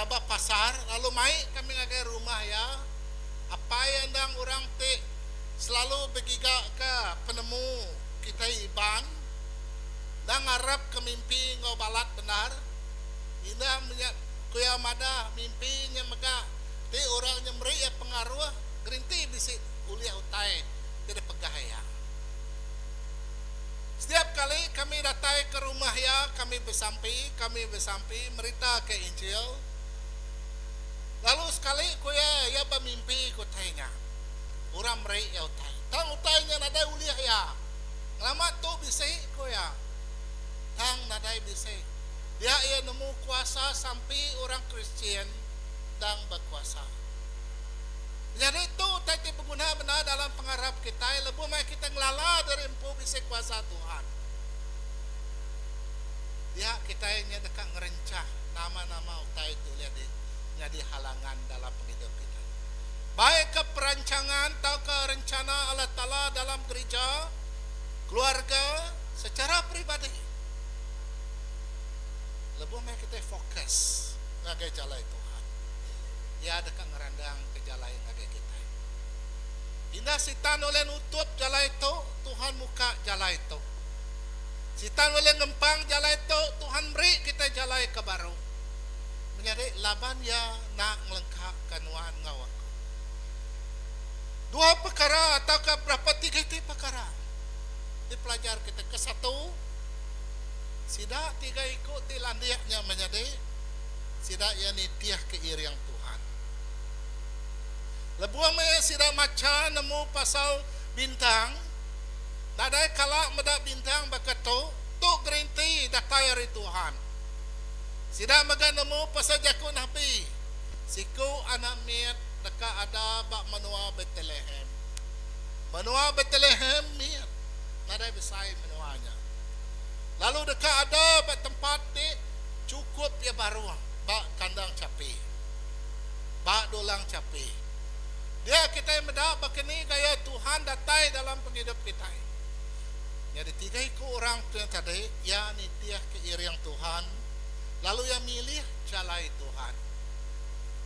[SPEAKER 3] ba pasar lalu mai kami ngagai rumah iya. Apai iya endang orang ti selalu begigaka penemu kitai Iban, enda ngarapka mimpi enggau balat bendar. Indah menya ku iya madah mimpi nya mega ti orang nya meri iya pengaruh gerinti bisi ulih utai ti dipegah iya. Setiap kali kami datai ke rumah iya, kami besampi, kami besampi meritaka Injil. Lalu sekali ku iya, iya bemimpi ke utai nya. Orang meri iya utai. Tang utai nya nadai ulih iya. Ngelama tu bisi, ku iya. Tang nadai bisi. Dia iya nemu kuasa sampi orang Kristian endang bekuasa. Nyadi tu utai ti beguna bendar dalam pengarap kitai lebuh maya kitai ngelala diri empu bisi kuasa Tuhan. Dia kitai nya deka ngerenchah nama-nama utai ti ulih di nyadi halangan dalam pengidup kitai. Baik ke perancangan tauka rencana Allah Taala dalam gerija, keluarga, secara peribadi. Lebuh maya kitai fokus ngagai jalai Tuhan. Iya deka ngerandangka jalai ngagai kitai. Indah Sitan ulih nutup jalai tu, Tuhan muka jalai tu. Sitan ulih ngempang jalai tu, Tuhan meri kitai jalai ke baru. Menyadi laban iya enda ngelengkaka nuan enggau aku. Dua pekara tauka berapa tiga iti pekara dipelajar kitai. Kesatu, sida tiga iku ti landik nya menyadi. Sida iya nitihka iring Tuhan. Lebuh meh sida macha nemu pasal bintang, nadai kala meda bintang baka tu, tu gerinti datai ari Tuhan. Sida mega nemu pasal jaku nabi. anak mit deka ada ba menua Betlehem. Menua Betlehem mit, nadai besai menua nya. Lalu deka ada ba tempat ti chukup iya baruh ba kandang chapi, ba dulang chapi. Dia kitai meda baka ni gaya Tuhan datai dalam pengidup kitai. Nyadi tiga iku orang tu yang tadi, iya nitihka iring Tuhan lalu iya milih jalai Tuhan.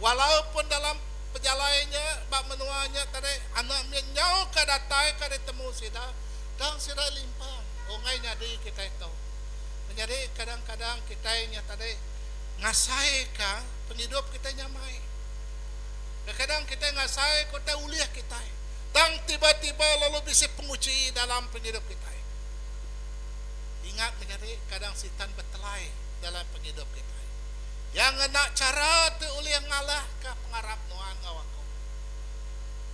[SPEAKER 3] Walaupun dalam pejalai nya ba menua nya tadi anak mit nyau ka datai ka ditemu sida tang sida limpang ungai nyadi kitai tu. Menyadi kadang-kadang kitai nya tadi ngasaika pengidup kitai nyamai. Kadang-kadang kitai ngasaika utai ulih kitai tang tiba-tiba lalu bisi penguji dalam pengidup kitai. Ingat menyadi kadang sitan betelai dalam pengidup kitai. Iya ngena chara ti ulih ngalahka pengarap nuan enggau aku.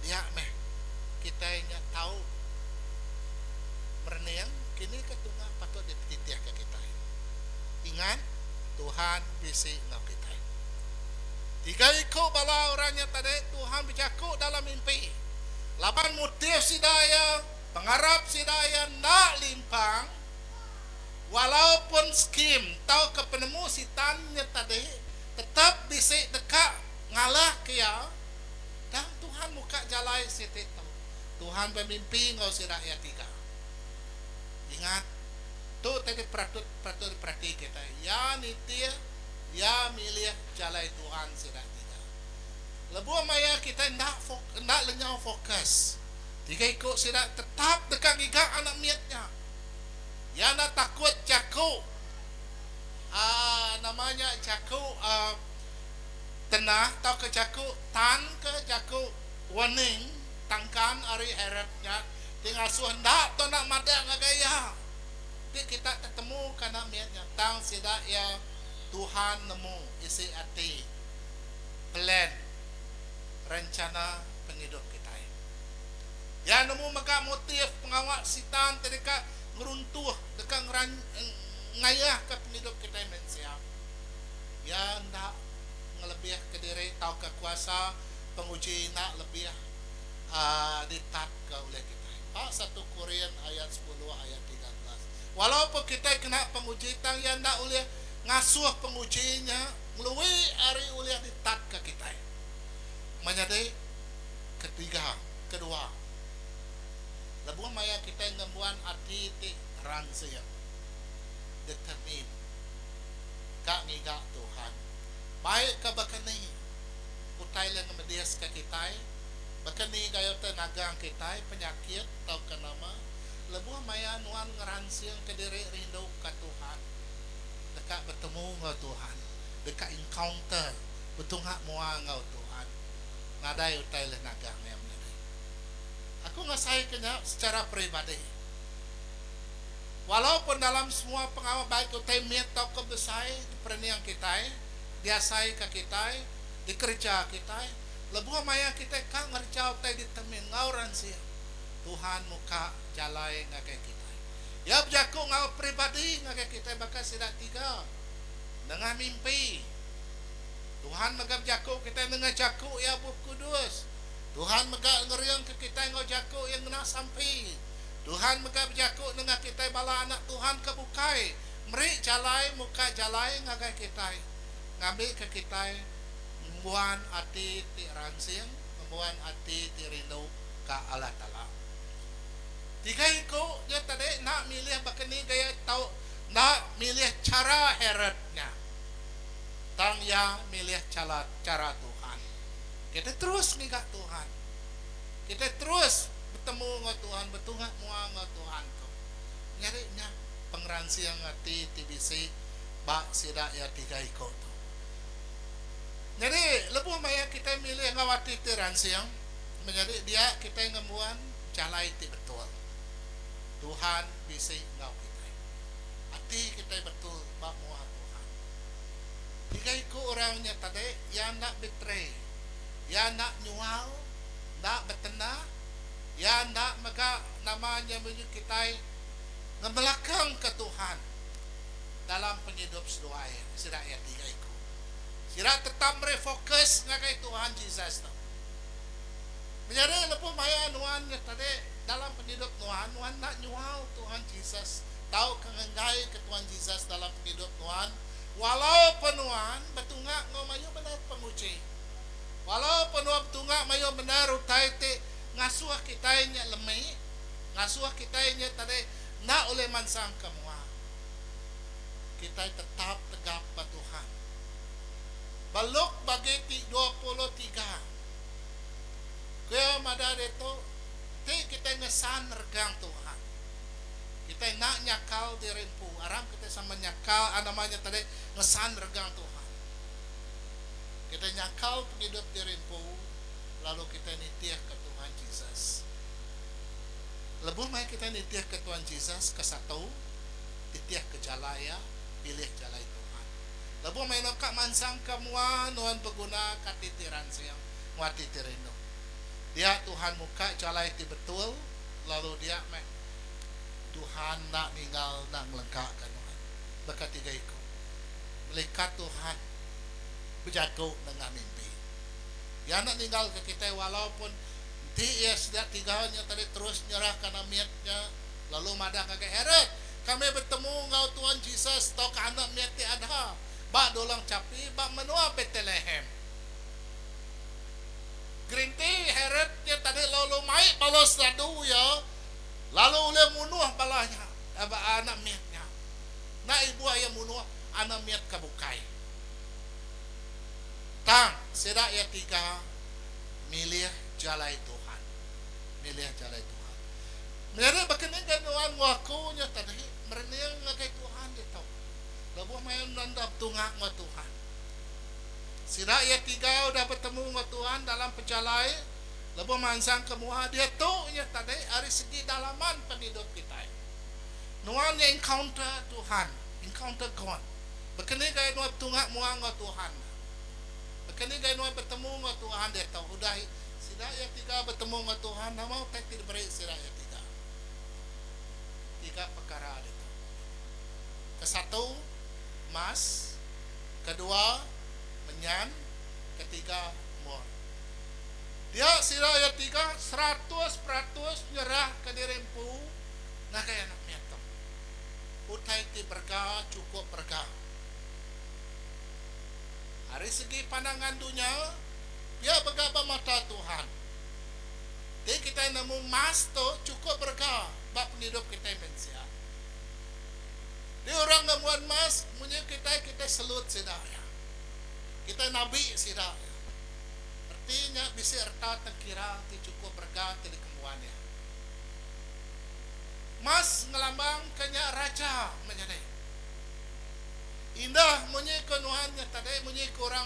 [SPEAKER 3] Dia meh kitai nya tau merening kini ke tunga patut dipetitihka kitai. Ingat, Tuhan bisi enggau kitai. Tiga iku bala orang nya tadi Tuhan bejaku dalam mimpi. Laban motif sida iya, pengarap sida iya enda limpang, Walaupun skim tauka penemu sitan nya tadi tetap bisi deka ngalahka iya, tang Tuhan muka jalai siti tu. Tuhan bemimpi enggau sida iya tiga. Ingat, tu tadi peratut patut diperati kitai. Iya nitih, iya milih jalai Tuhan sida tiga. Lebuh maya kitai enda enda lenyau fokus, tiga iku sida tetap deka ngiga anak mit nya. Iya enda takut jaku aaa nama nya jaku aaa tenah tauka jaku tan ke jaku warning tangkan ari Herod nya ti ngasuh enda tau enda madah ngagai iya ti kita tetemu ka anak mit nya tang sida iya Tuhan nemu isi ati plan rencana pengidup kitai. Iya nemu mega motif pengawa Sitan ti deka ngeruntuh, deka ngayahka pengidup kitai mensia. Iya enda ngelebihka diri tauka kuasa penguji enda lebih ditatka ulih kitai. Ba satu Korin ayat sepuluh ayat 13. Walaupun kitai kena penguji tang iya enda ulih ngasuh penguji nya ngelui ari ulih ditatka kitai. Menyadi ketiga, kedua, lebuh maya kitai ngembuan ati ti ransing, determine, ka ngiga Tuhan, baik ka baka ni utai le ngemediska kitai, baka ni gaya utai nagang kitai, penyakit tauka nama, lebuh maya nuan ngeransingka diri rindu ka Tuhan, deka betemu enggau Tuhan, deka encounter, betunga mua enggau Tuhan. Nadai utai leh nagang iya menyadi. Aku ngasaika nya secara peribadi. Walaupun dalam semua pengawa baik utai mit tauka besai diperening kitai, diasaika kitai, dikereja kitai, lebuh maya kitai ka ngereja utai ditemin enggau ransing, Tuhan muka jalai ngagai kitai. Iya bejaku enggau peribadi ngagai kitai baka sida tiga nengah mimpi. Tuhan mega bejaku kitai nengah jaku Iya Bup Kudus. Tuhan mega ngeringka kitai enggau jaku Iya ngena sampi. Tuhan mega bejaku nengah kitai bala anak Tuhan ke bukai meri jalai muka jalai ngagai kitai ngambika kitai ngembuan ati ti ransing, ngembuan ati ti rindu ka Allah Taala. Tiga iku nya tadi enda milih baka ni gaya tau enda milih chara Herod nya. Tang iya milih chala chara Tuhan. Kitai terus ngiga Tuhan. Kitai terus betemu enggau Tuhan, betunga mua enggau Tuhan tu. Nyadi nya pengeransing ati ti bisi ba sida iya tiga iku tu. Nyadi lebuh maya kitai milih enggau ati ti ransing, menyadi dia kitai ngembuan jalai ti betul. Tuhan bisi enggau kitai. Ati kitai betul ba mua Tuhan. Tiga iku orang nya tadi, iya enda betray, iya enda nyual, enda betenah, iya enda mega nama nya munyi kitai ngemelakangka Tuhan dalam pengidup seduai sida iya tiga iku. Sida tetap meri fokus ngagai Tuhan Jesus tu. Menyadi lebuh maya nuan nya tadi dalam pengidup nuan, nuan enda nyual Tuhan Jesus tauka ngenggaika Tuhan Jesus dalam pengidup nuan walau pun nuan betunga enggau mayuh bendar penguji. Walau pun nuan betunga mayuh bendar utai ti ngasuh kitai nya lemi, ngasuh kitai nya tadi enda ulih mansangka mua. Kitai tetap tegap ba Tuhan. Ba Luke bagi ti 23, ku iya madah ditu, Ti kitai ngesan regang Tuhan, kitai enda nyakal diri empu. Aram kitai sama nyakal, ah nama nya tadi, ngesan regang Tuhan. Kitai nyakal pengidup diri empu lalu kitai nitihka Tuhan Jesus. Lebuh maya kitai nitihka Tuhan Jesus, kesatu, titihka jalai iya, pilih jalai Tuhan. Lebuh maya nuan ka mansang ka mua, nuan beguna ka ati ti ransing enggau ati ti rindu. Dia Tuhan muka jalai ti betul lalu dia meh Tuhan enda ninggal enda ngelengkaka nuan. Baka tiga iku melikat Tuhan bejaku nengah mimpi. Iya enda ninggalka kitai walaupun enti iya sida tiga nya tadi terus nyerahka anak mit nya lalu madah ngagai Herod, Kami betemu enggau Tuan Jesus tauka anak mit ti ada ba dulang chapi ba menua Betlehem. Gerinti Herod nya tadi lalu mai bala serdadu iya lalu ulih munuh bala nya anak mit nya. Enda ibuh iya munuh anak mit ke bukai. Tang sida iya tiga milih jalai Tuhan. Milih jalai Tuhan. Meri baka ni ga nuan enggau aku nya tadi merening ngagai Tuhan ditu. Lebuh maya nuan enda betunga enggau Tuhan. Sida iya tiga udah betemu enggau Tuhan dalam pejalai lebuh mansang ke mua diatu nya tadi ari segi dalaman pengidup kitai. Nuan nya encounter Tuhan, encounter God. Baka ni gaya nuan betunga mua enggau Tuhan. Baka ni gaya nuan betemu enggau Tuhan diatu udah Sida iya tiga betemu enggau Tuhan nama utai ti diberi sida iya tiga? Tiga pekara ditu. Kesatu, emas, kedua, menyan, ketiga, mur. Dia sida iya tiga 100% nyerahka diri empu ngagai anak mit tu. Utai ti berega chukup berega. Ari segi pandangan dunya, Pia mega ba mata Tuhan. Ti kitai nemu emas tu chukup berega ba pengidup kitai mensia. Ti orang ngembuan emas munyi kitai, kitai selut sida iya. Kitai nabi sida iya. Reti nya bisi reta tengkira ti chukup berega ti dikembuan iya. Emas ngelambangka nya raja menyadi. Indah munyi ko nuan nya tadi munyi ko orang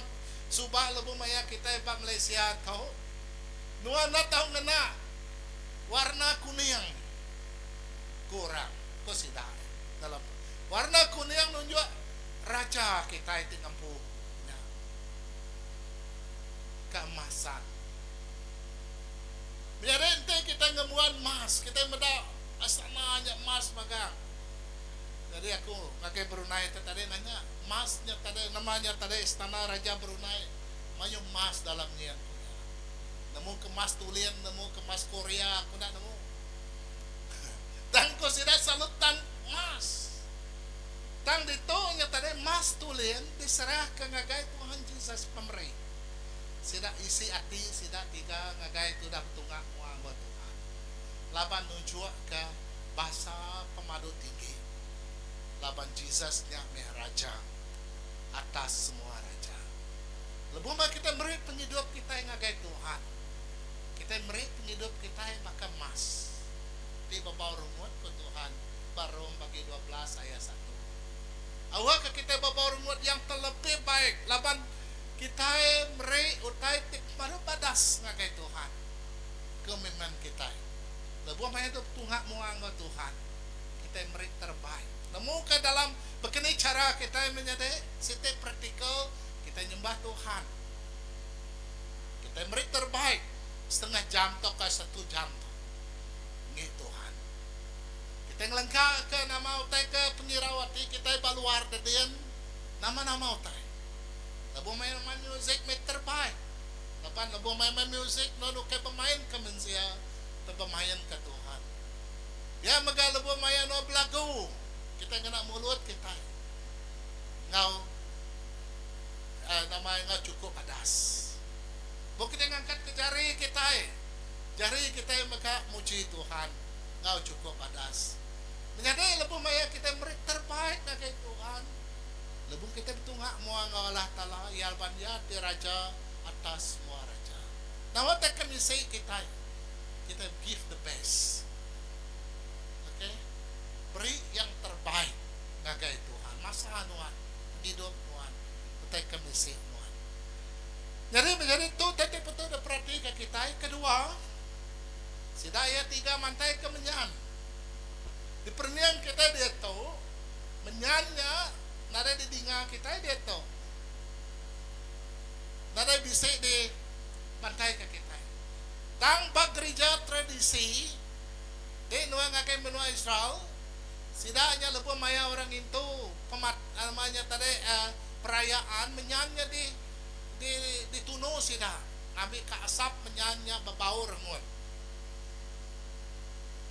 [SPEAKER 3] Suba lebuh maya kitai ba Malaysia tu, nuan enda tau ngena warna kuning, ku orang, ku sida dalam warna kuning nunjuk raja kitai ti ngempu nya keemasan. Menyadi enti kitai ngembuan emas, kitai meda astana nya emas magang. Nyadi aku ngagai Brunei tu tadi nanya emas nya tadi nama nya tadi Istana Raja Brunei mayuh emas dalam nyin ku iya. Nemu ke emas tulin nemu ke emas Korea aku enda nemu. Tang ku sida selalu tan emas. Tang ditu nya tadi emas tulin diserahka ngagai Tuhan Jesus pemeri. Sida isi ati sida tiga ngagai tudah betunga mua enggau Tuhan laban nunjukka basa pemadu tinggi laban Jesus nya meh Raja atas semua raja. Lebuh meh kitai meri pengidup kitai ngagai Tuhan, kitai meri pengidup kitai baka emas ti bebau rengut, ku Tuhan ba Rom bagi 12 ayat satu. Awakka kitai bebau rengut yang terlebih baik laban kitai meri utai ti pemadu badas ngagai Tuhan. Komitmen kitai. Lebuh maya tu betunga mua enggau Tuhan, kitai meri terbaik. Nemu ke dalam bekeni chara kitai menyadi siti praktikal kitai nyembah Tuhan. Kitai meri terbaik setengah jam tauka satu jam tu enggi Tuhan. Kitai ngelengkaka nama utai ke pengirau ati kitai ba luar dedin nama-nama utai. Lebuh maya main muzik meh terbaik. Laban lebuh maya main muzik nuan ukai bemain ke mensia tang bemain ke Tuhan. Pia mega lebuh maya nuan belagu kitai ngena mulut kitai enggau nama enggau chukup badas. Lebuh kitai ngangkat ke jari kitai, jari kitai mega muji Tuhan enggau chukup badas. Menyadi lebuh maya kitai meri terbaik ngagai Tuhan, lebuh kitai betunga mua enggau Allah Taala, Iya laban Iya ti Raja atas semua raja. Nama utai ke misi kitai? Kitai give the best. Okay. Beri yang terbaik ngagai Tuhan. Masa nuan, pengidup nuan, utai ke misi nuan. Nyadi menyadi tu utai ti patut diperatika kitai. Kedua, sida iya tiga mantai ke menyan. Diperening kitai diatu, menyan nya nadai didinga kitai diatu. Nadai bisi di mantaika kitai. Tang ba gerija tradisi ti nuan ngagai menua Israel, sida nya lebuh maya orang ngintu pemat nama nya tadi perayaan menyan nya di di ditunu sida ngambika asap menyan nya bebau rengut.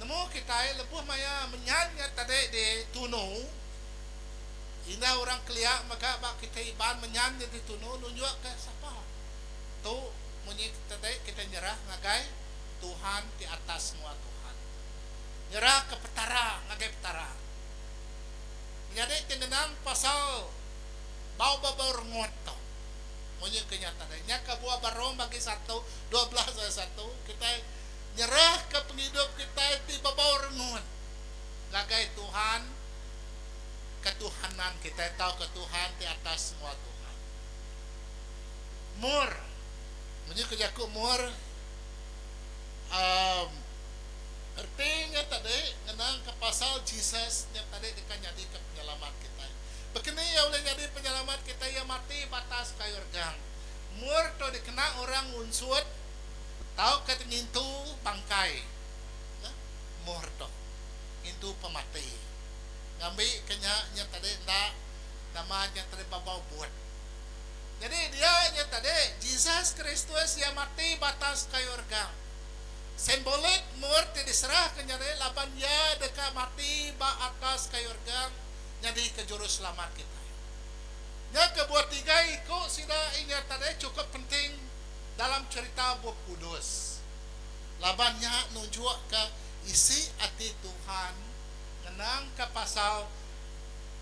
[SPEAKER 3] Nemu kitai lebuh maya menyan nya tadi ditunu, indah orang kelia mega ba kitai Iban menyan nya ditunu nunjukka sapa tu munyi tadi kitai nyerah ngagai Tuhan ti atas semua Tuhan. Nyerahka Petara ngagai Petara. Menyadi ti ngenang pasal bau bebau rengut tu. Munyi ke nya tadi. Nya kebuah ba Rome bagi satu, 12 ayat satu, kitai nyerahka pengidup kitai ti bebau rengut ngagai Tuhan, ketuhanan kitai tauka Tuhan ti atas semua Tuhan. Mur. Munyi ke jaku mur, um, reti nya tadi ngenangka pasal Jesus nya tadi deka nyadika penyelamat kitai. Bekeni iya ulih nyadi penyelamat kitai iya mati ba atas kayu regang. Mur tu dikena orang ngunsut tauka ti ngintu bangkai. Nah, mur tu ngintu pemati. Ngambika nya nya tadi enda nama nya tadi babau but. Nyadi dia nya tadi Jesus Kristus iya mati ba atas kayu regang. Simbolik mur ti diserahka nyadi laban iya deka mati ba atas kayu regang nyadika Juruselamat kitai. Nya kebuah tiga iku sida inya tadi chukup penting dalam cherita Bup Kudus laban nya nunjukka isi ati Tuhan ngenangka pasal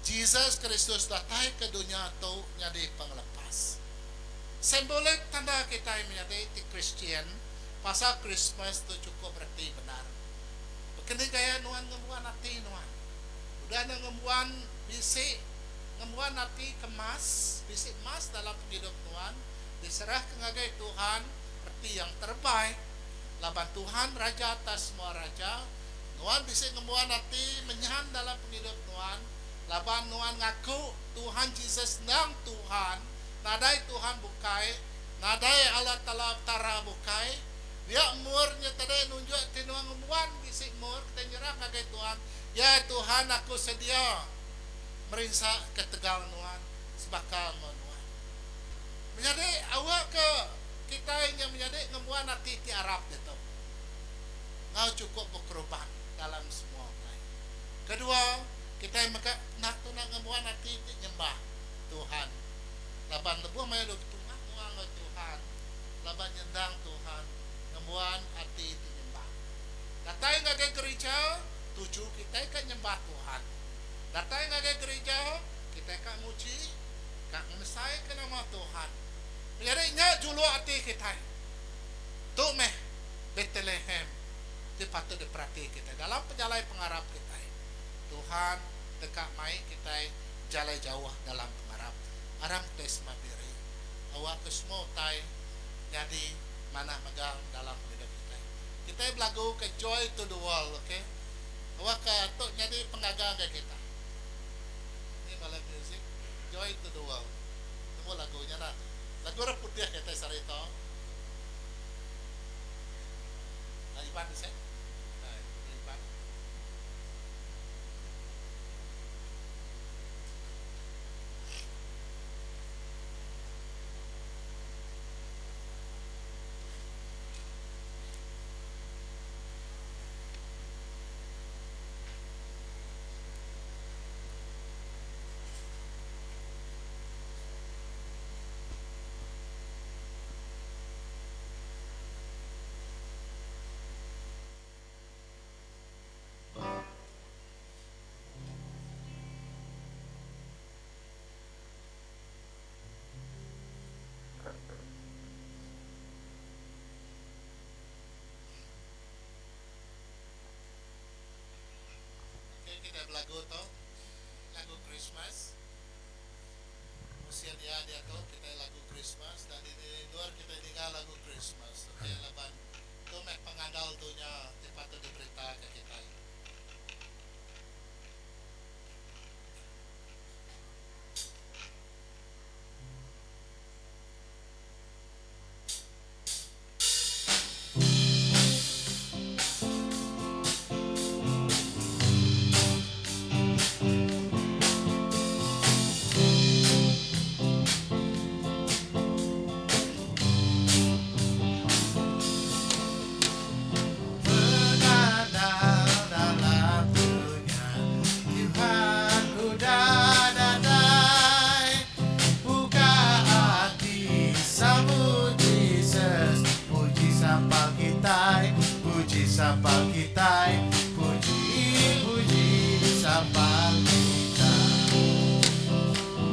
[SPEAKER 3] Jesus Kristus datai ke dunya tu nyadi pengelepas. Simbolik tanda kitai menyadi ti Kristian pasal Krismas tu chukup reti bendar. Bekeni gaya nuan ngembuan ati nuan? Udah ne ngembuan bisi ngembuan ati ke mas, bisi mas dalam pengidup nuan, diserahka ngagai Tuhan reti yang terbaik laban Tuhan Raja atas semua raja, Nuan bisi ngembuan ati menyan dalam pengidup nuan laban nuan ngaku Tuhan Jesus endang Tuhan, nadai Tuhan bukai, nadai Allah Taala Petara bukai. Dia mur nya tadi nunjuk ti nuan ngembuan bisi mur kitai nyerah ngagai Tuhan, Ya Tuhan aku sedia merinsa ketegal nuan sebaka enggau nuan. Menyadi awakka kitai nya menyadi ngembuan ati ti arap ditu. Enggau chukup bekeruban dalam semua utai. Kedua, kitai mega enda tuna ngembuan ati ti nyembah Tuhan. Laban lebuh maya dulu betunga mua enggau Tuhan, laban nyendang Tuhan ngembuan ati ti nyembah. Datai ngagai gerija, tuju kitai ka nyembah Tuhan. Datai ngagai gerija, kitai ka muji, ka ngemesaika nama Tuhan. Menyadi nya juluk ati kitai. Tu meh Betlehem ti patut diperati kitai dalam pejalai pengarap kitai. Tuhan deka mai kitai bejalai jauh dalam pengarap. Aram kitai semak diri awakka semua utai nyadi manah megang dalam pengidup kitai. Kitai belaguka Joy to the World ok. Awakka tu nyadi pengaga ngagai kita. Ni bala music Joy to the World. Nemu lagu nya dah. Lagu orang putih kitai sehari tu. Iban bisi? Iban. Kita belagu tu lagu Christmas. Musin iya diatu kitai lagu Christmas dan dini endur kitai ninga lagu Christmas ok laban tu meh pengandal dunya ti patut diberita ke kitai.
[SPEAKER 2] Pengandal dalam dunya Tuhan udah datai Buka ati sambut Jesus Puji sampal kitai Puji sampal kitai Puji puji sampal kitai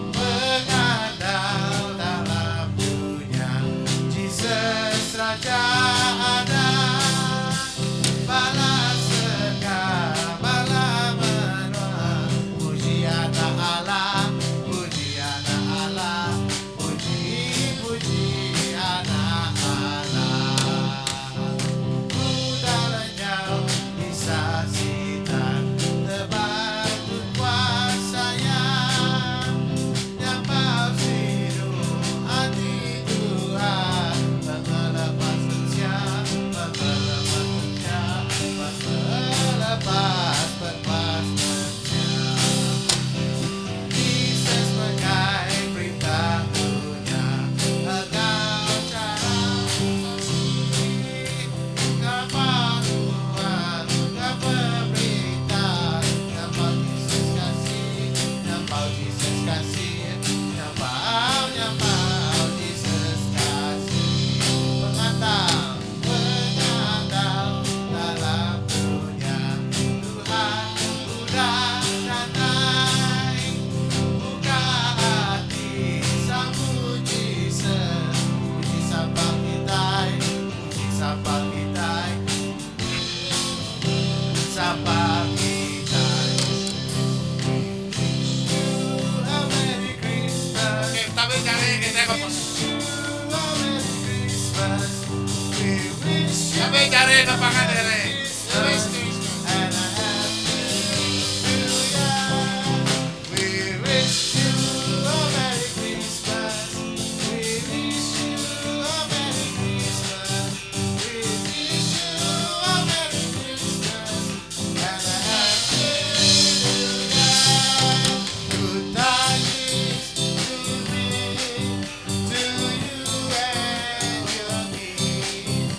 [SPEAKER 2] Pengandal dalam dunya Jesus Raja ada Bala serega bala menua Puji anak Allah Puji anak Allah Puji puji anak Allah Udah lenyau bisa sitan Terbantu kuasa iya Nyampau sinu ati Tuhan Pengelepas mensia Pengelepas mensia Pengelepas Pelepas mensia Jesus megai perintah dunya Enggau chara kasih Ngapa Tuhan Ngapa berita Ngapa Jesus kasih Nyampau Jesus kasih Nyampau nyampau Jesus kasih Pengandal Pengandal dalam dunya Tuhan udah datai Buka hati sambut Jesus Puji sampal kitai Puji sampal kitai Sampal kitai We wish you a Merry Christmas
[SPEAKER 3] Okay, tabi jari kita
[SPEAKER 2] We wish you a Merry Christmas We wish you
[SPEAKER 3] Tabi jari ke pangan diri.
[SPEAKER 2] Christmas and a happy New Year. We wish you a Merry Christmas. We wish you a Merry Christmas. We wish you a Merry Christmas and a happy New Year. Good tidings to bring to you and your kin.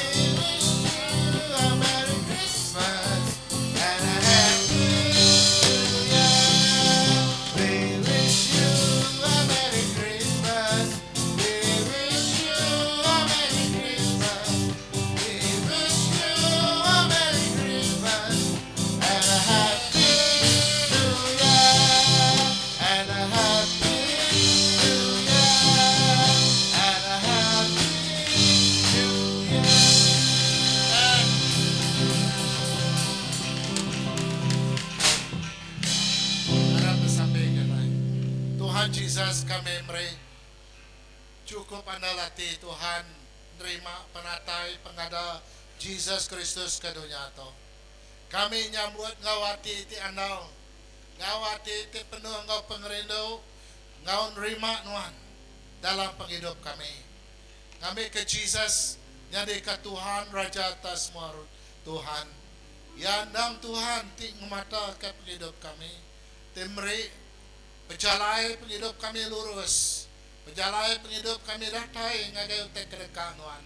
[SPEAKER 2] We wish you a Merry Christmas and a Happy New Year. We wish you a Merry Christmas. We wish you a Merry Christmas. We wish you a Merry Christmas and a Happy New Year. And a Happy New Year. And a Happy New Year.
[SPEAKER 3] Harap besambi kitai. Tuhan Jesus kami meri chukup andal ati Tuhan nerima penatai pengada Jesus Kristus ke dunya tu. Kami nyambut enggau ati ti andal, enggau ati ti penuh enggau pengerindu, enggau nerima nuan dalam pengidup kami. Ngambika Jesus nyadika Tuhan Raja atas semua Tuhan. Iya endang Tuhan ti ngemataka pengidup kami, ti meri pejalai pengidup kami lurus, pejalai pengidup kami datai ngagai utai ke deka nuan.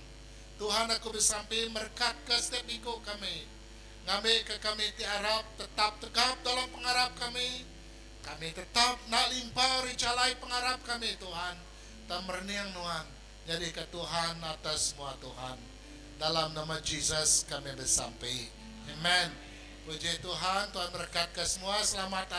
[SPEAKER 3] Tuhan aku besampi merekatka setiap iku kami, ngambika kami ti arap tetap tegap dalam pengarap kami, kami tetap enda limpang ari jalai pengarap kami Tuhan, tang merening nuan nyadika Tuhan atas semua Tuhan. Dalam nama Jesus kami besampi. Amen. Puji Tuhan, Tuhan merekatka semua. Selamat.